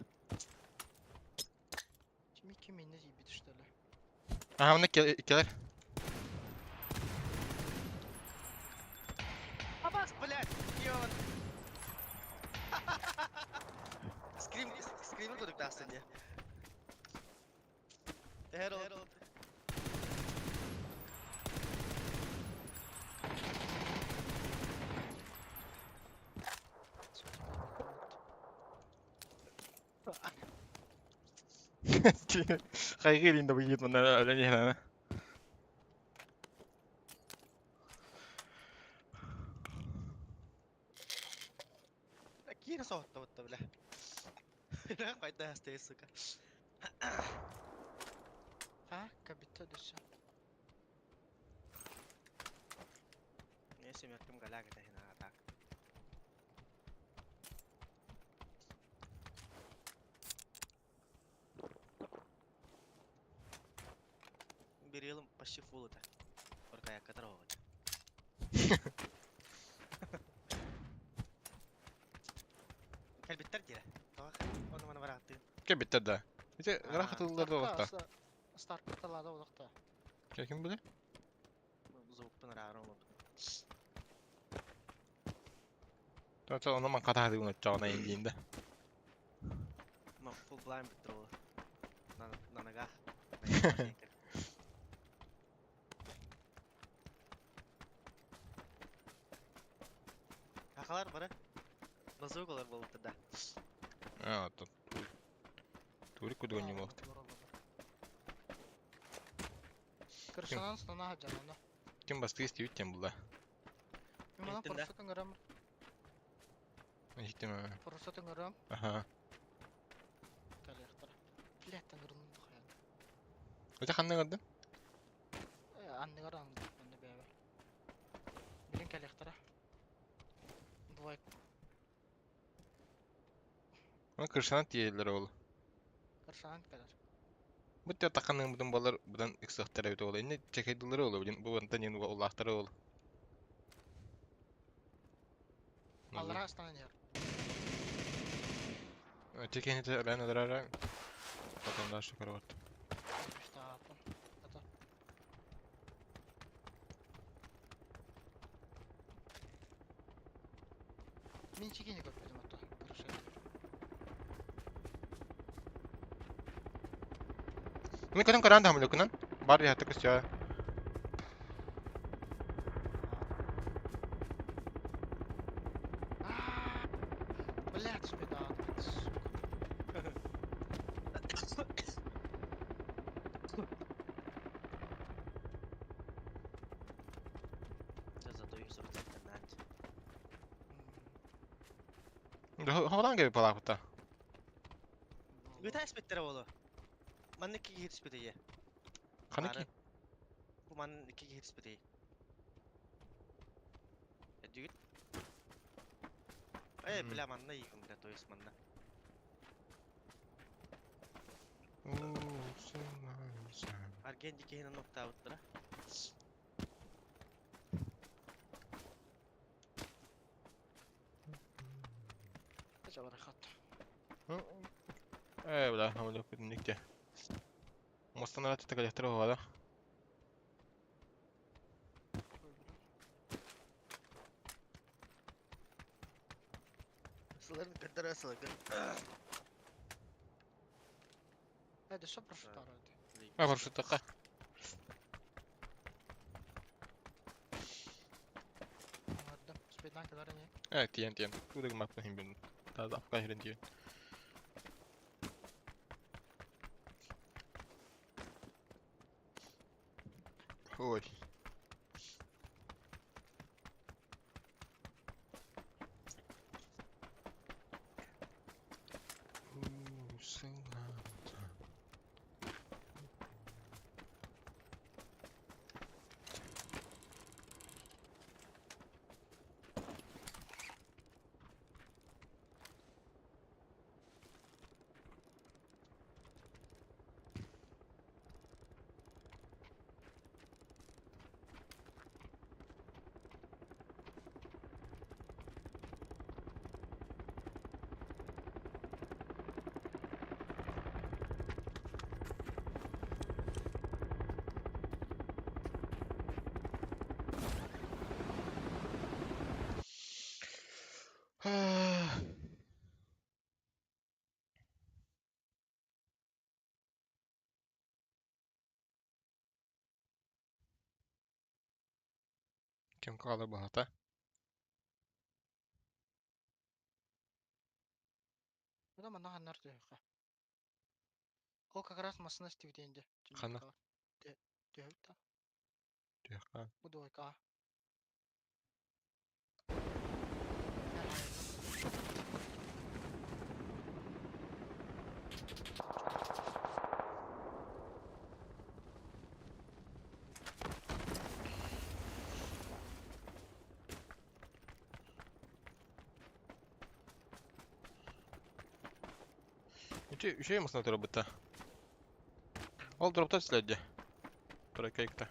Kimi kimi ne gibi düştüler. Ага, мына келер. Абас, блядь, ён. Скрим, скрим кудук тастын я. Herald. Хайгыр инде бу егет монда әллә ни генә. Кире соғытты бұтты, бля. Қайда астайы, сука. Ha, кабитта düşse. Семеркам голяк это хина так. Берилым почти фул это. Только я которого. Кэлбиттэр диирэ. Тоҕо ону маны барааттыын. Кэлбиттэр да. Ити ыраах ытыллар да олохто. Старка талаада олохто. Ким билэр? Звукпун ырааҕар оҥорбут. Тоҕо ону ман хатаһадыгын оччоҕуна индиин да. Full blind бүттэр ол. Нанага. Хахалар бары. Базукалар буолбуттар да. А, тут. Турик кудугун ньумуохт. Кырсанан станаха жанана. Ким бастыы истибит тем булла. Мана Иһиттин да? парашют ыҥырам, Иһиттим. парашют ыҥырам. Аха. Кэлиэхтэрэ. Блядь, ыҥырылын тухайан. Өтө ханна ыҥырдың? Анныгар анны, анны бэйэбэр. Билин кэлиэхтэрэ. Двойка. Оны кыршанан тиийэллэр ол. Кырсанан кэлэр. Бу тиэ тахханыҥ бутун буолар быдан ыксыахтара эбит ол. Инне чекайдылары ол билин бу бантан иэн улаахтара ол. Аллара астанан иһэр. Чекайны өлөн өлөрөр. Потом дальше корот. Штапын. Это. Мин чекини көрбөтүм ото. Крыша. Мин көтөн көрөн да хамлыкынан. Бар яхта көстө. Блядь, спида, сука. Дьэ, зато үс процент Хоҕолоон кэби палаахпыта. Ыта эспиттэрэ буолуо. Манна икки киһи түспүтэ ийэ. Ханна ки? Бу манна икки киһи түспүтэ ийэ. Өйдүүгүт? Э, бля, манна ийгин, бля, то есть манна. Арген киһини ноктаабыттара. Э, бля, хамлык никте. Мостан ара тетек оҕа Сыларын кырдара сылгын. Это что прошутаро это? А, парашютка. Ладно, спиднан кэлэр ини. Э, тиэн тиэн. Кудыгы маппын хим бин. Таза апка хирен тиэн. Ой. Ким калар баһата? Бу да манна ханнар түһүөххэ. Ол как раз массына истибитин дьэ. Ханна? Түһүк та. Түһүөххэ. Бу двойка. Үчүгэй массыына турар бытта. Ол дроптар силэрдэ. Тройка икта.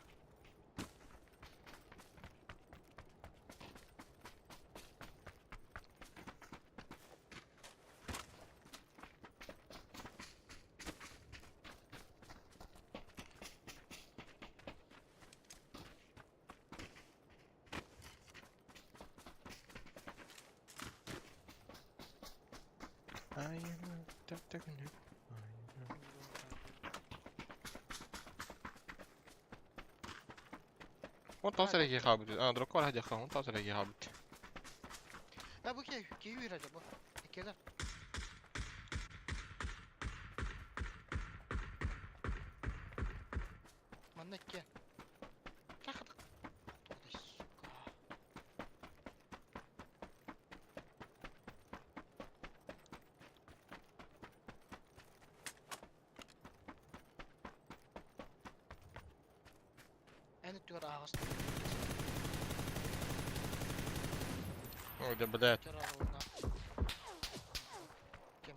Вон там сэрэ хаалбыт. А, дрокко бар диэххэ, вон там сэрэ хаалбыт. Да бу ки ки үөрэ бу. Иккилер. Манна икки. Тахадык. Сука. Эн өттүгэр ааҕыс. Ой, да блядь. Өттүгэр алуына. Кем?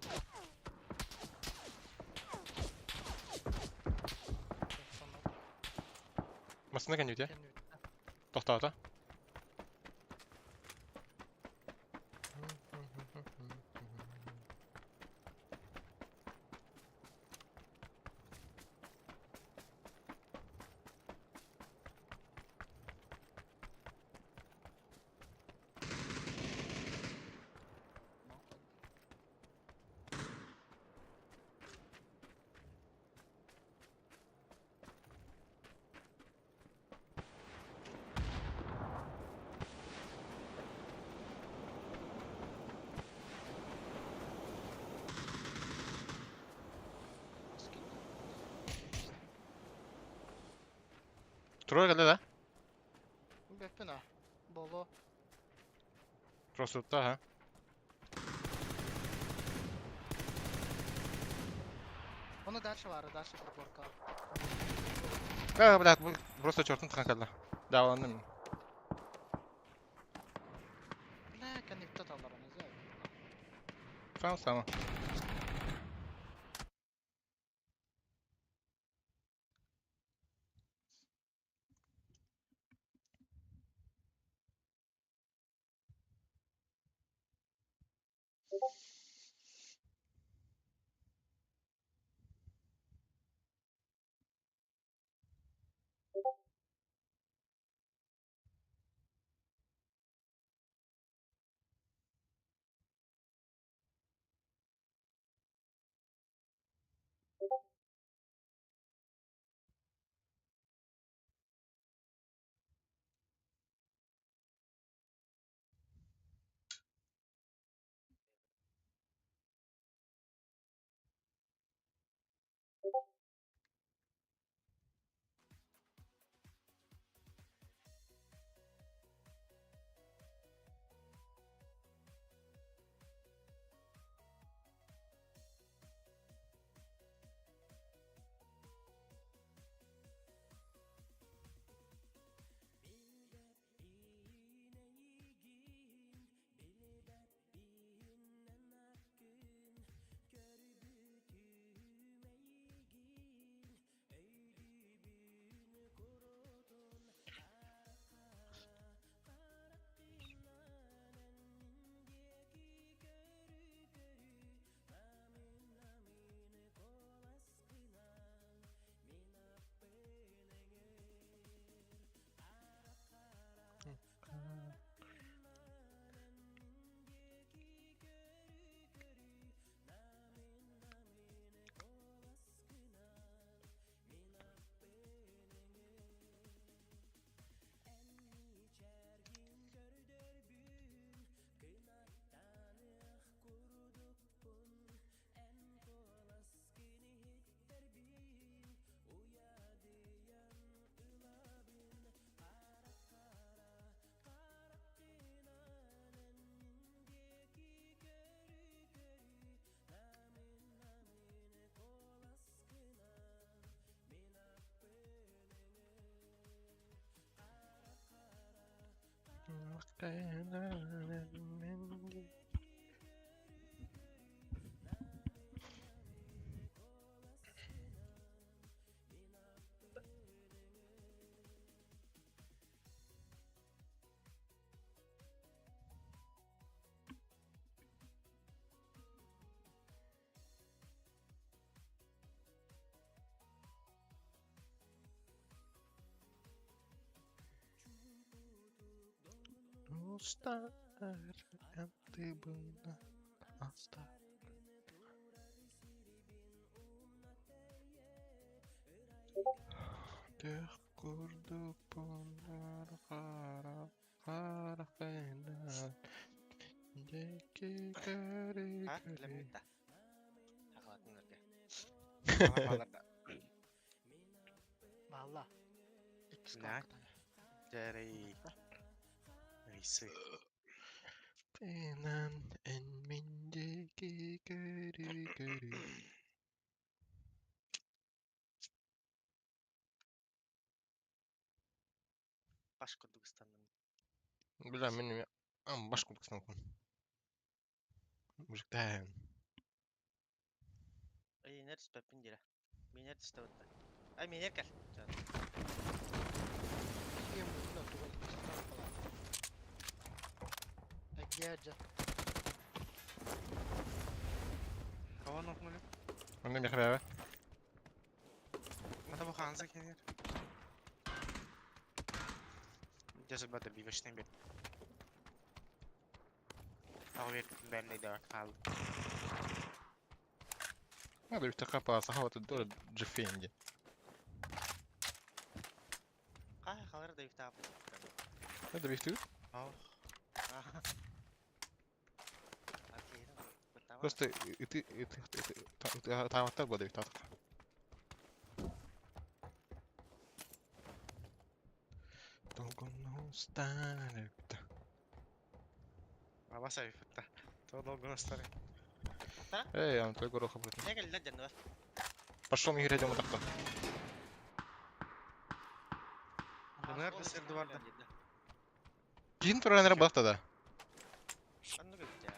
Массыына кэннибит, Тохтоото. Трое кэллэ да? Бэппин а. Боло. Просто ха. Оны дальше бар, дальше приборка. А, блядь, бу просто чертун тхан кэллэ. Дааланным. Бля, коннектот алар оны, знаю. Сам сама. Устар антыбына астар. Төх курдук пундар хара харахпынан Дьэки көрү А, көрү леммит да. Хахалатын өргө. Баалла. Иккис На. калкытан. Дәрей. Ыйсы. Пынан эн мин диэки көрү көрү Баш курдук ыстанным. Бля, мин эмиэ баш курдук санаппын. Мужиктаан. Эй, түспэппин дире. Минер түстэ бытта. Ай, минер кэл. Кием була тугу иккис калкалаата. Эгиэрдьэ. Кого нокнули? Онно миэхэ бэйэбэ. Мата бу хаанса кенер. Десет бата бивешнен бер. Ағы бер бәмдей да қалды. Надо бифтаха пааса хавата дора джефенди. Қай қалар да бифтап. Надо бифту. Ау. Просто и ты и ты тааматтар буолда бифтаатах. Долгоностарепта. Абаса бифтта. Долгоностары. Эй, он только роха будет. Не кел ден бар. Пошел ми грядем так-то. Bunlar da sır duvarda. Кийин туран бахта да. Анны көттө.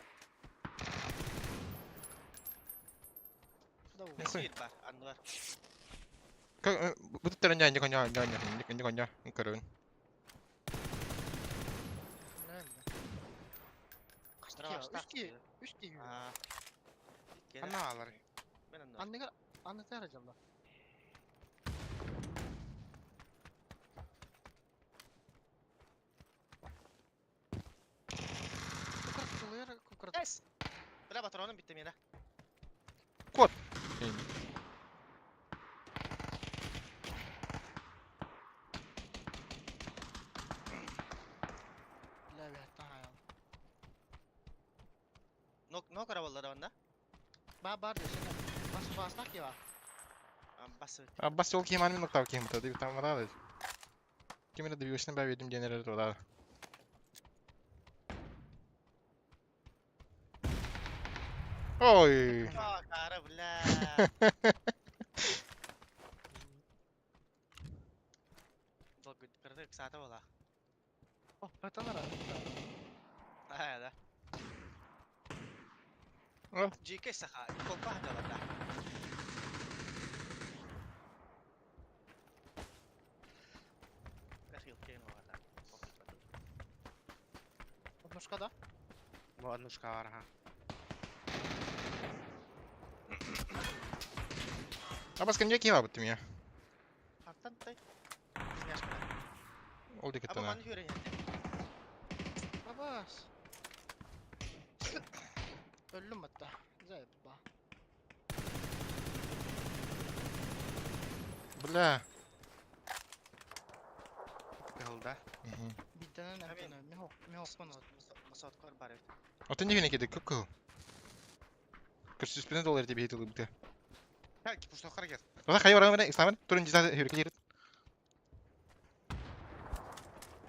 Да Не хуй. Бар, анны бар. Как бу терен не коня не не не коня көрөбүн. Үс ки, үс ки. Аа. Ана алар. Мен анны. Анныга анны тәрә жалла. Кукурт тулыр, кукурт. Эс. Бля, патроным битте мене. Кот. Бля, бля, таа. Нок нок арабалары банда. Ба бар десene. Бас баснак я. Бас. А бас ол кийим анын нуктав кийим та дип там рады. Кимре дибишне бә ведим генерер туда. Ой. А, кара, бля. Долго кырдык саата бола. О, батанара. А, да. О. GK саха, колпа да банда. Рахил кен вала. Однушка да? Бу однушка бар, ха. А бас кемге кийим алып меня? Хантан тай. Сняшка. Ол Аба дикеттен. маны хүрен. Бабас. Өллүм атта. Зайып ба. Бля. Кылда. Бидденен эмтене. Михок, михокпун от. Масоткор бар. Атын дигене кеди көп кыл. Көрсүспүнө доллар деп хейтил бите. Кел ки пуштоққа кел. Ота хай барам мене исламын турун жиза хүрке жерит.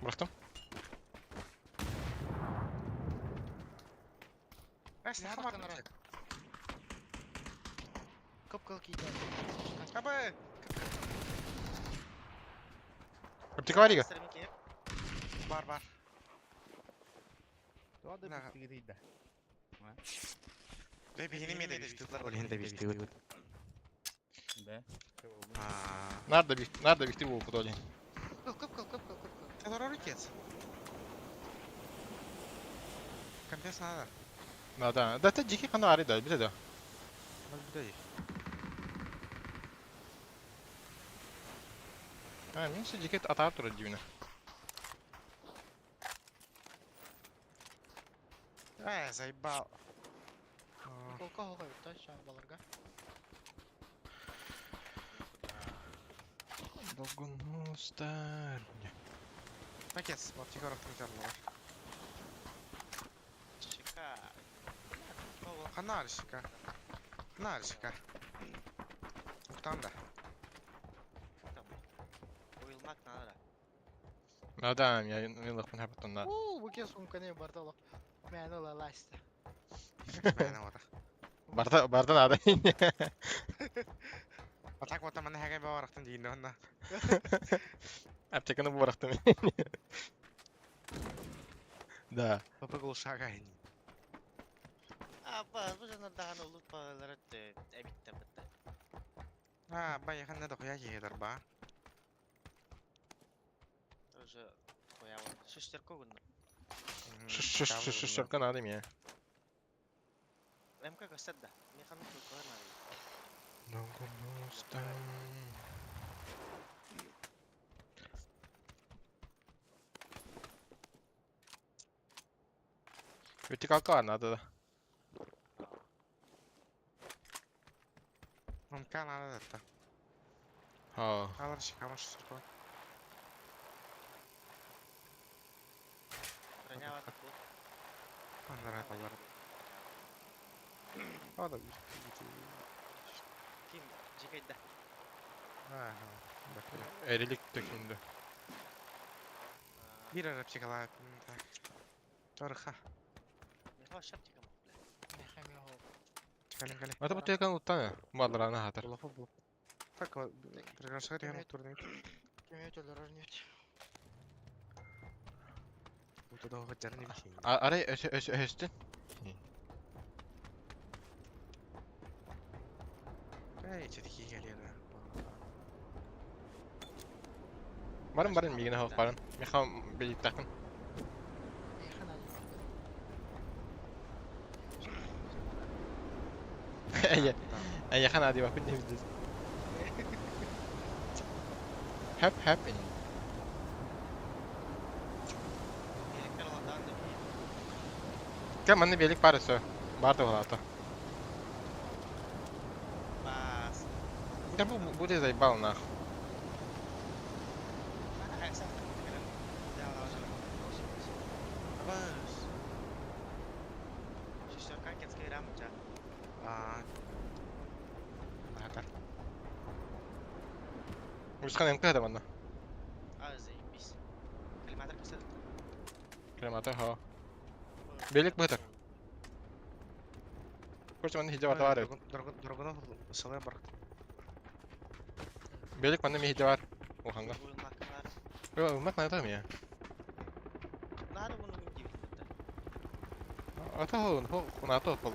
Бырактым. Әс, Нә бар. баканара? Кып кыл кийде. Абы. Аптека бар иге. Бар, бар. Туада Нага. бистигидейда. Бе бихини ме де бистилар ол хинде бистил. Бе. Аа. Нарда бих, нарда бихти бу путоли. Кыл кып кыл кып кыл кып кыл. Террор кет. Компенс надо. Да, да. Да, та жеке кана ари да, биле да. Ол биле. А, мен се жеке атар турат дибине. Заебал. Николка хоҕо эбит да баларга. Долгунустар. Пакет, вот Егоров там. Шика. Ханарщика. Ханарщика. Уктан да. Уйулмак надо. Да, я милых мен да. Уу, бу кез сумканы барда олох. Мэн ола ласта. Барда барда надо. А так вот там она хагай баварахтан дейін онна. Аптеканы барахтан. Да. Попыгул шагай. А, ба, бу жана дахан улут балалар эбитте битте. А, бай, ханна да хуя киһилер ба. Тоже хуя шестерка гунна. Шестерка надо мне. МК кастат да. Механик только надо. Долгунустар. Вертикалка надо, да. МК надо это. А. Алар шикама шестерка. Броня вата бу. Андар алар. Ада Ким жигайда. Ага. Эрилик төкүндү. Бир ара так. Торха. Меха шаптика мо, бля. Мехами хо. Калин калин. Ата бу текан уттан. Балараны хатар. Улафа бу. Так, приглашаю я турнир. Кеме төлөр нет. Бу туда ходжар не бихин. Арай өсө өсө өстүн. Эй, четки галера. Барын барын мигине хок барын. Меха билип тахтым. Механа. Эйе. Эйе хан ади бакын дебиз. Хеп хеп. Электр ладан да би. Кем манны белик бар өсө. Бар да болата. Бас. Да бу бу де заебал нах. Ана хайса. Бас. Шестерка кетский рамча. А. Надо. Ушкан МК да манна. А, заебись. Коллиматор кастат. Кремата ха. Белик бытыр. Короче, манны хиджа бар. Дорогоно салай бар. Белик манны ми хиджа бар. Уханга. Уйулмак бар. Ой, мак на там я. Надо буну дибит битте. Ата хо хо на то хо.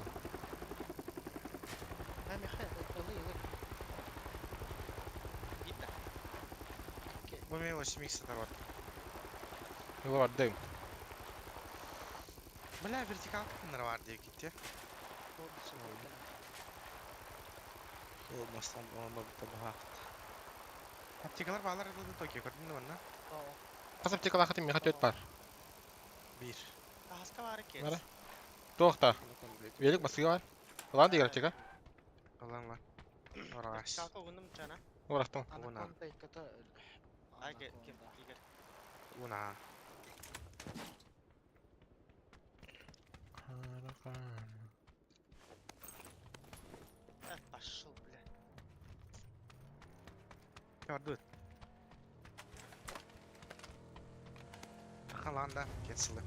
А меха ылы ылы. Битте. Бу мен 8 икс бар. Его бар дым. Бля, вертикалка бар деп кетти. Ол мастан оны бит Аптекалар балар да Токио көрдүң бе манна? Касап текала хатым меха төт бар. Бир. Хаска бар кет. Бара. Тоқта. Велик басыга бар. Лан дигер аптека. Алан ла. Орас. Вертикалка угундум чана. Урахтым. Уна. Анаконда икката. Ай, кем кигер. Уна. Пошел, бля. Көрдү. Халанда кетсиле.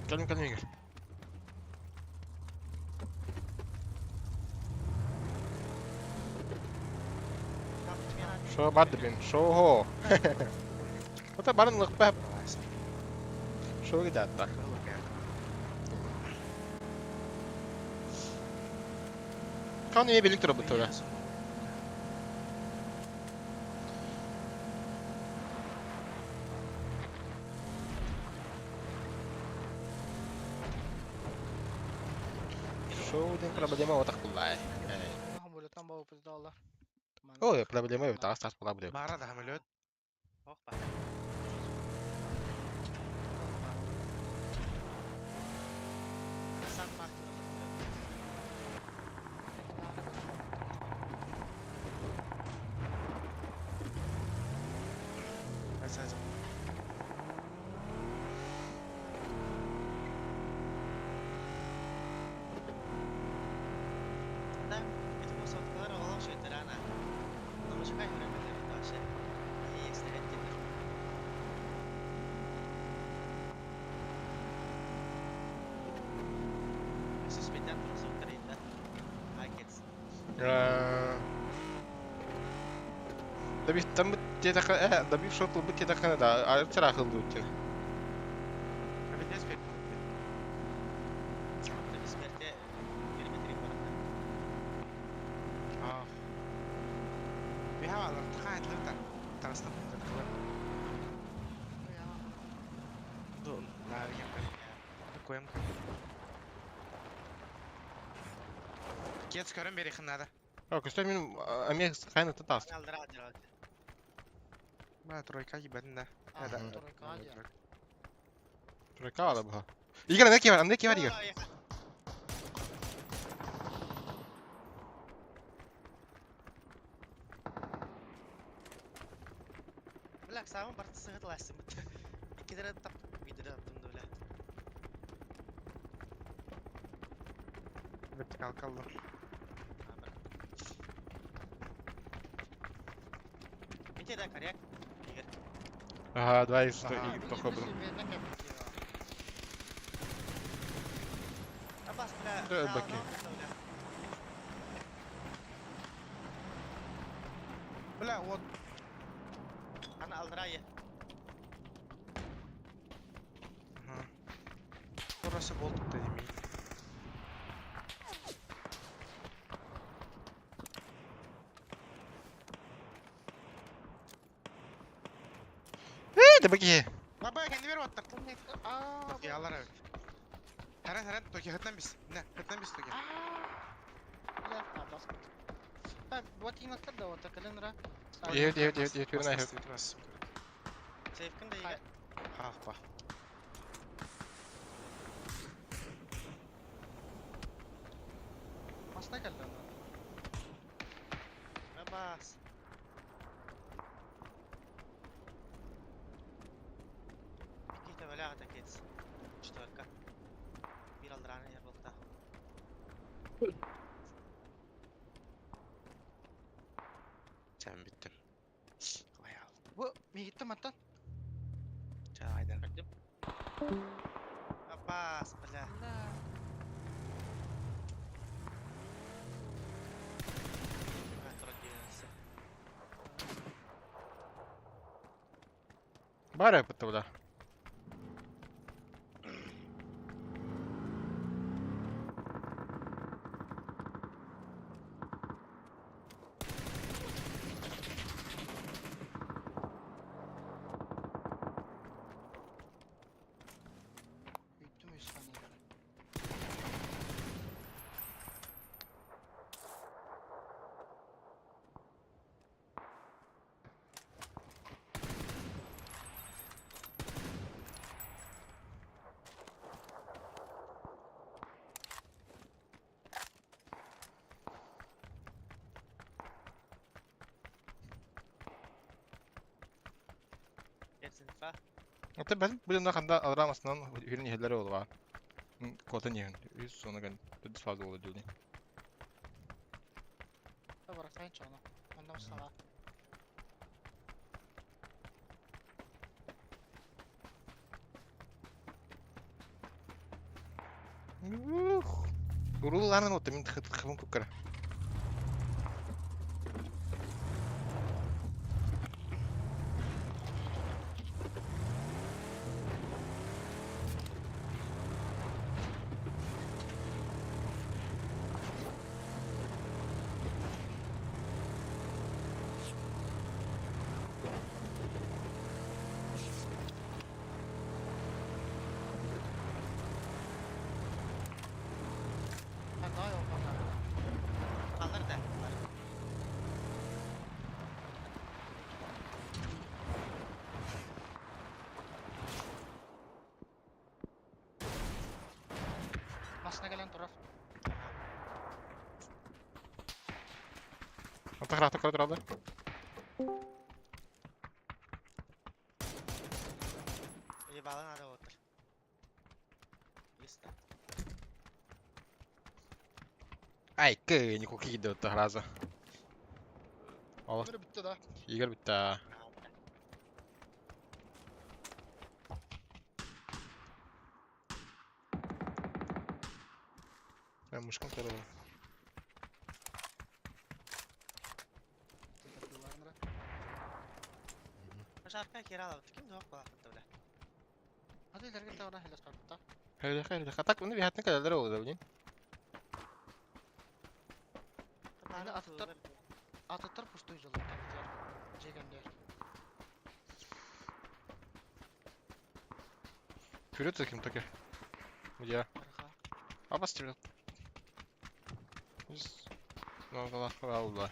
Кэлин кэлин игер. Шо барды бин. Шо хо. Ота барын лыкпап. Шо гидатта. Каны белик тура бу тура. Шоу ден проблема отак буллай. Ой, проблема yok. Таас таас була билет. Баара да самолет. Ох ба. Сан мактыр. Айса. Да, это кусок олох шөйтөрана. Но мужика хүрэмэлэр вообще. И снегет дедер. Суспендян кроссовкалар инда. Акец. Добив там те така добив шот бу те така да, а вчера хылды үткен. Капитан спер. Это бессмертие периметри барата. Аа. Би хавалар тахаа лүта. Таастан кылар. Дун. Наа я. Коем. Кет скорым бери хнада. О, көстөр мен аме хайна татас. Алдыра алдыра. Ма тройка ебатын да. Да. Тройка дия. Тройка ала бу. Игорь, не кивар, не кивар Игорь. Бля, самым барты сыгытласым. Икидere тап, бидere таптым да бля. Вертикал калды. Мите да коряк. Игорь. Ага, 2 х Ага. похоже. Абас, бля. Да, баки. Бля, вот. Ана алдыра е. Турасы болдук да демей. Э, да баки. Баба, kendi ver оттар. Ялар evet. Хәрән хәрән токи хәтнән бис. Не, хәтнән бис токи. Evet, evet, evet, evet, evet. Evet. Сейфкин да Игорь. Ах, ба. Маста келді ана. Абас. Какие-то валяга такец. Четверка. Бир алдыраны ер болта. Sen bittin. Vay al. Бу мигиттем аттан. Чайдан. Көрдүм. Абас, бля. Бара бу да. Үйттүм үс хана. Инфа. Ата бен бу да ханда алрамасынан хүрин хеллere oldu var. Kota niye? Üst sona gün düz fazla oldu diyor. Баракайын чана. Ондан сага. Ух. Уруларын отты мен хыбын көккара. Ha daha yok. Кэлэн турар. Ата храта көрө тураллар. Ебалын ары отыр. Листа. Ай, кы, не куки да раза. Ол, Игорь бүтті да. Игорь бітті. Ben мышкам көрө. Жарка киралап ким дуак балакытты бля. Hadi ileri git oraya hele çarptı. Хайда хайда. Хатак уну бихатны кадалар oldu блин. Аны атыттар. Атыттар пустой жылы тактылар. Жегендер. Вперед за кем таки. Где? Арха. Аба стрелят. Ну, да,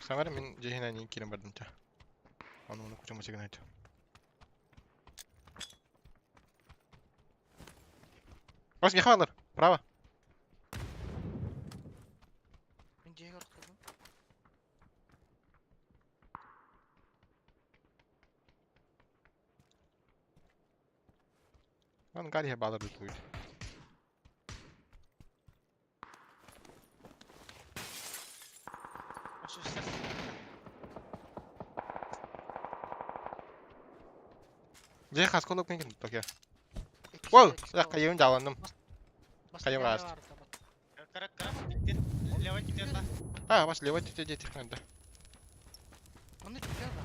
Самар мен жехина не кирен бардым та. Аны оны куча мачыгын айт. Ос мехалар, право. Мен жеге ұрықтырдым. Ан гари балар бит. Же хас колуп мен токе. Воу, я кайым жаландым. Кайым раз. Кара кара левой теперь да. А, бас левой тете дети ханда. Оны теперь да.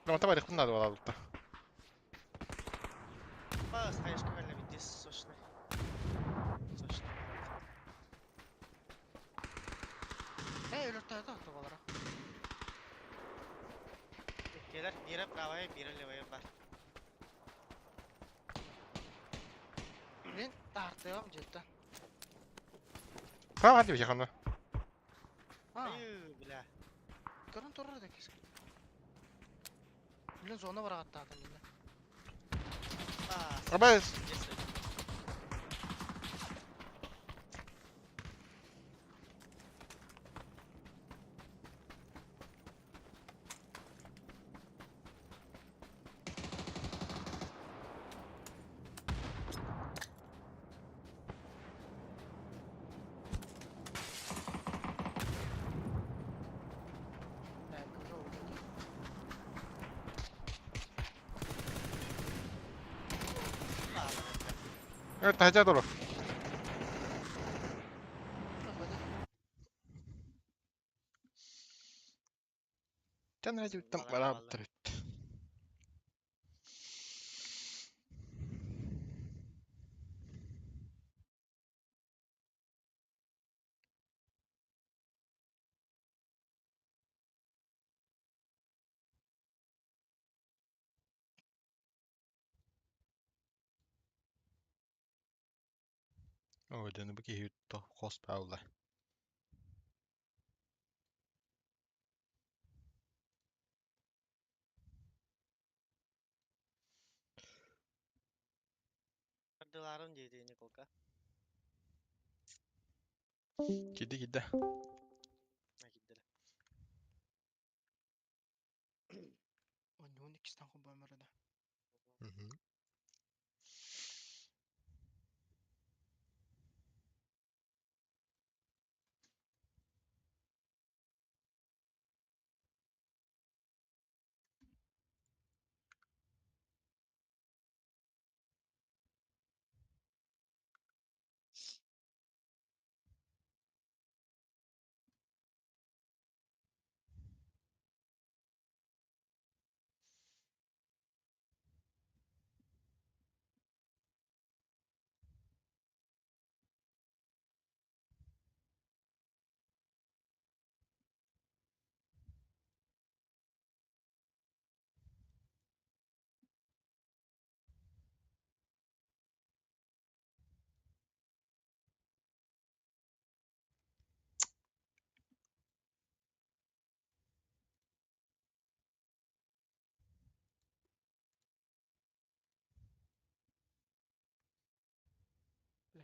Ну, давай рехтун надо было да. Бас, хаешка калля бит сочный. Сочный. Эй, өлөртө да балара. Келер бире правая, бире левая бар. Мен тартыам жетти. Право деп жаханда. А, Ай, бля. көрін турар да кескен. Блин, зона бар аттады менде. Бас. Абас. Так, уже убили. Тажа дуру. Тэн ради там барап Ой, дәні бүке хүйті қос паулы. Дыларым дейді Николка. Киді киді. Кидdi. Ойын 12-тан қол бомбарда.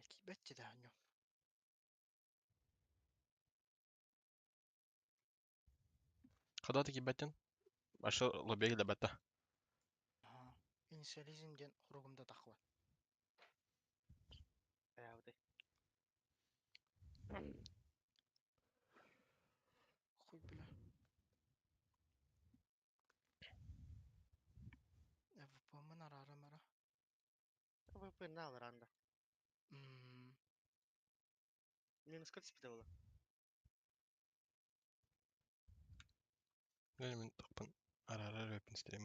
Киирбэт да ньо. Когда ты кибеттен? Башы лобеги да бетта. Аха. Инициализм диэн хоругум да тахва. Хайаабытай. Хуй бля. ВП-мын араарам ара. ВП на ранда. М, Минус как спитала? Мен тақпын арара рөпін стерем.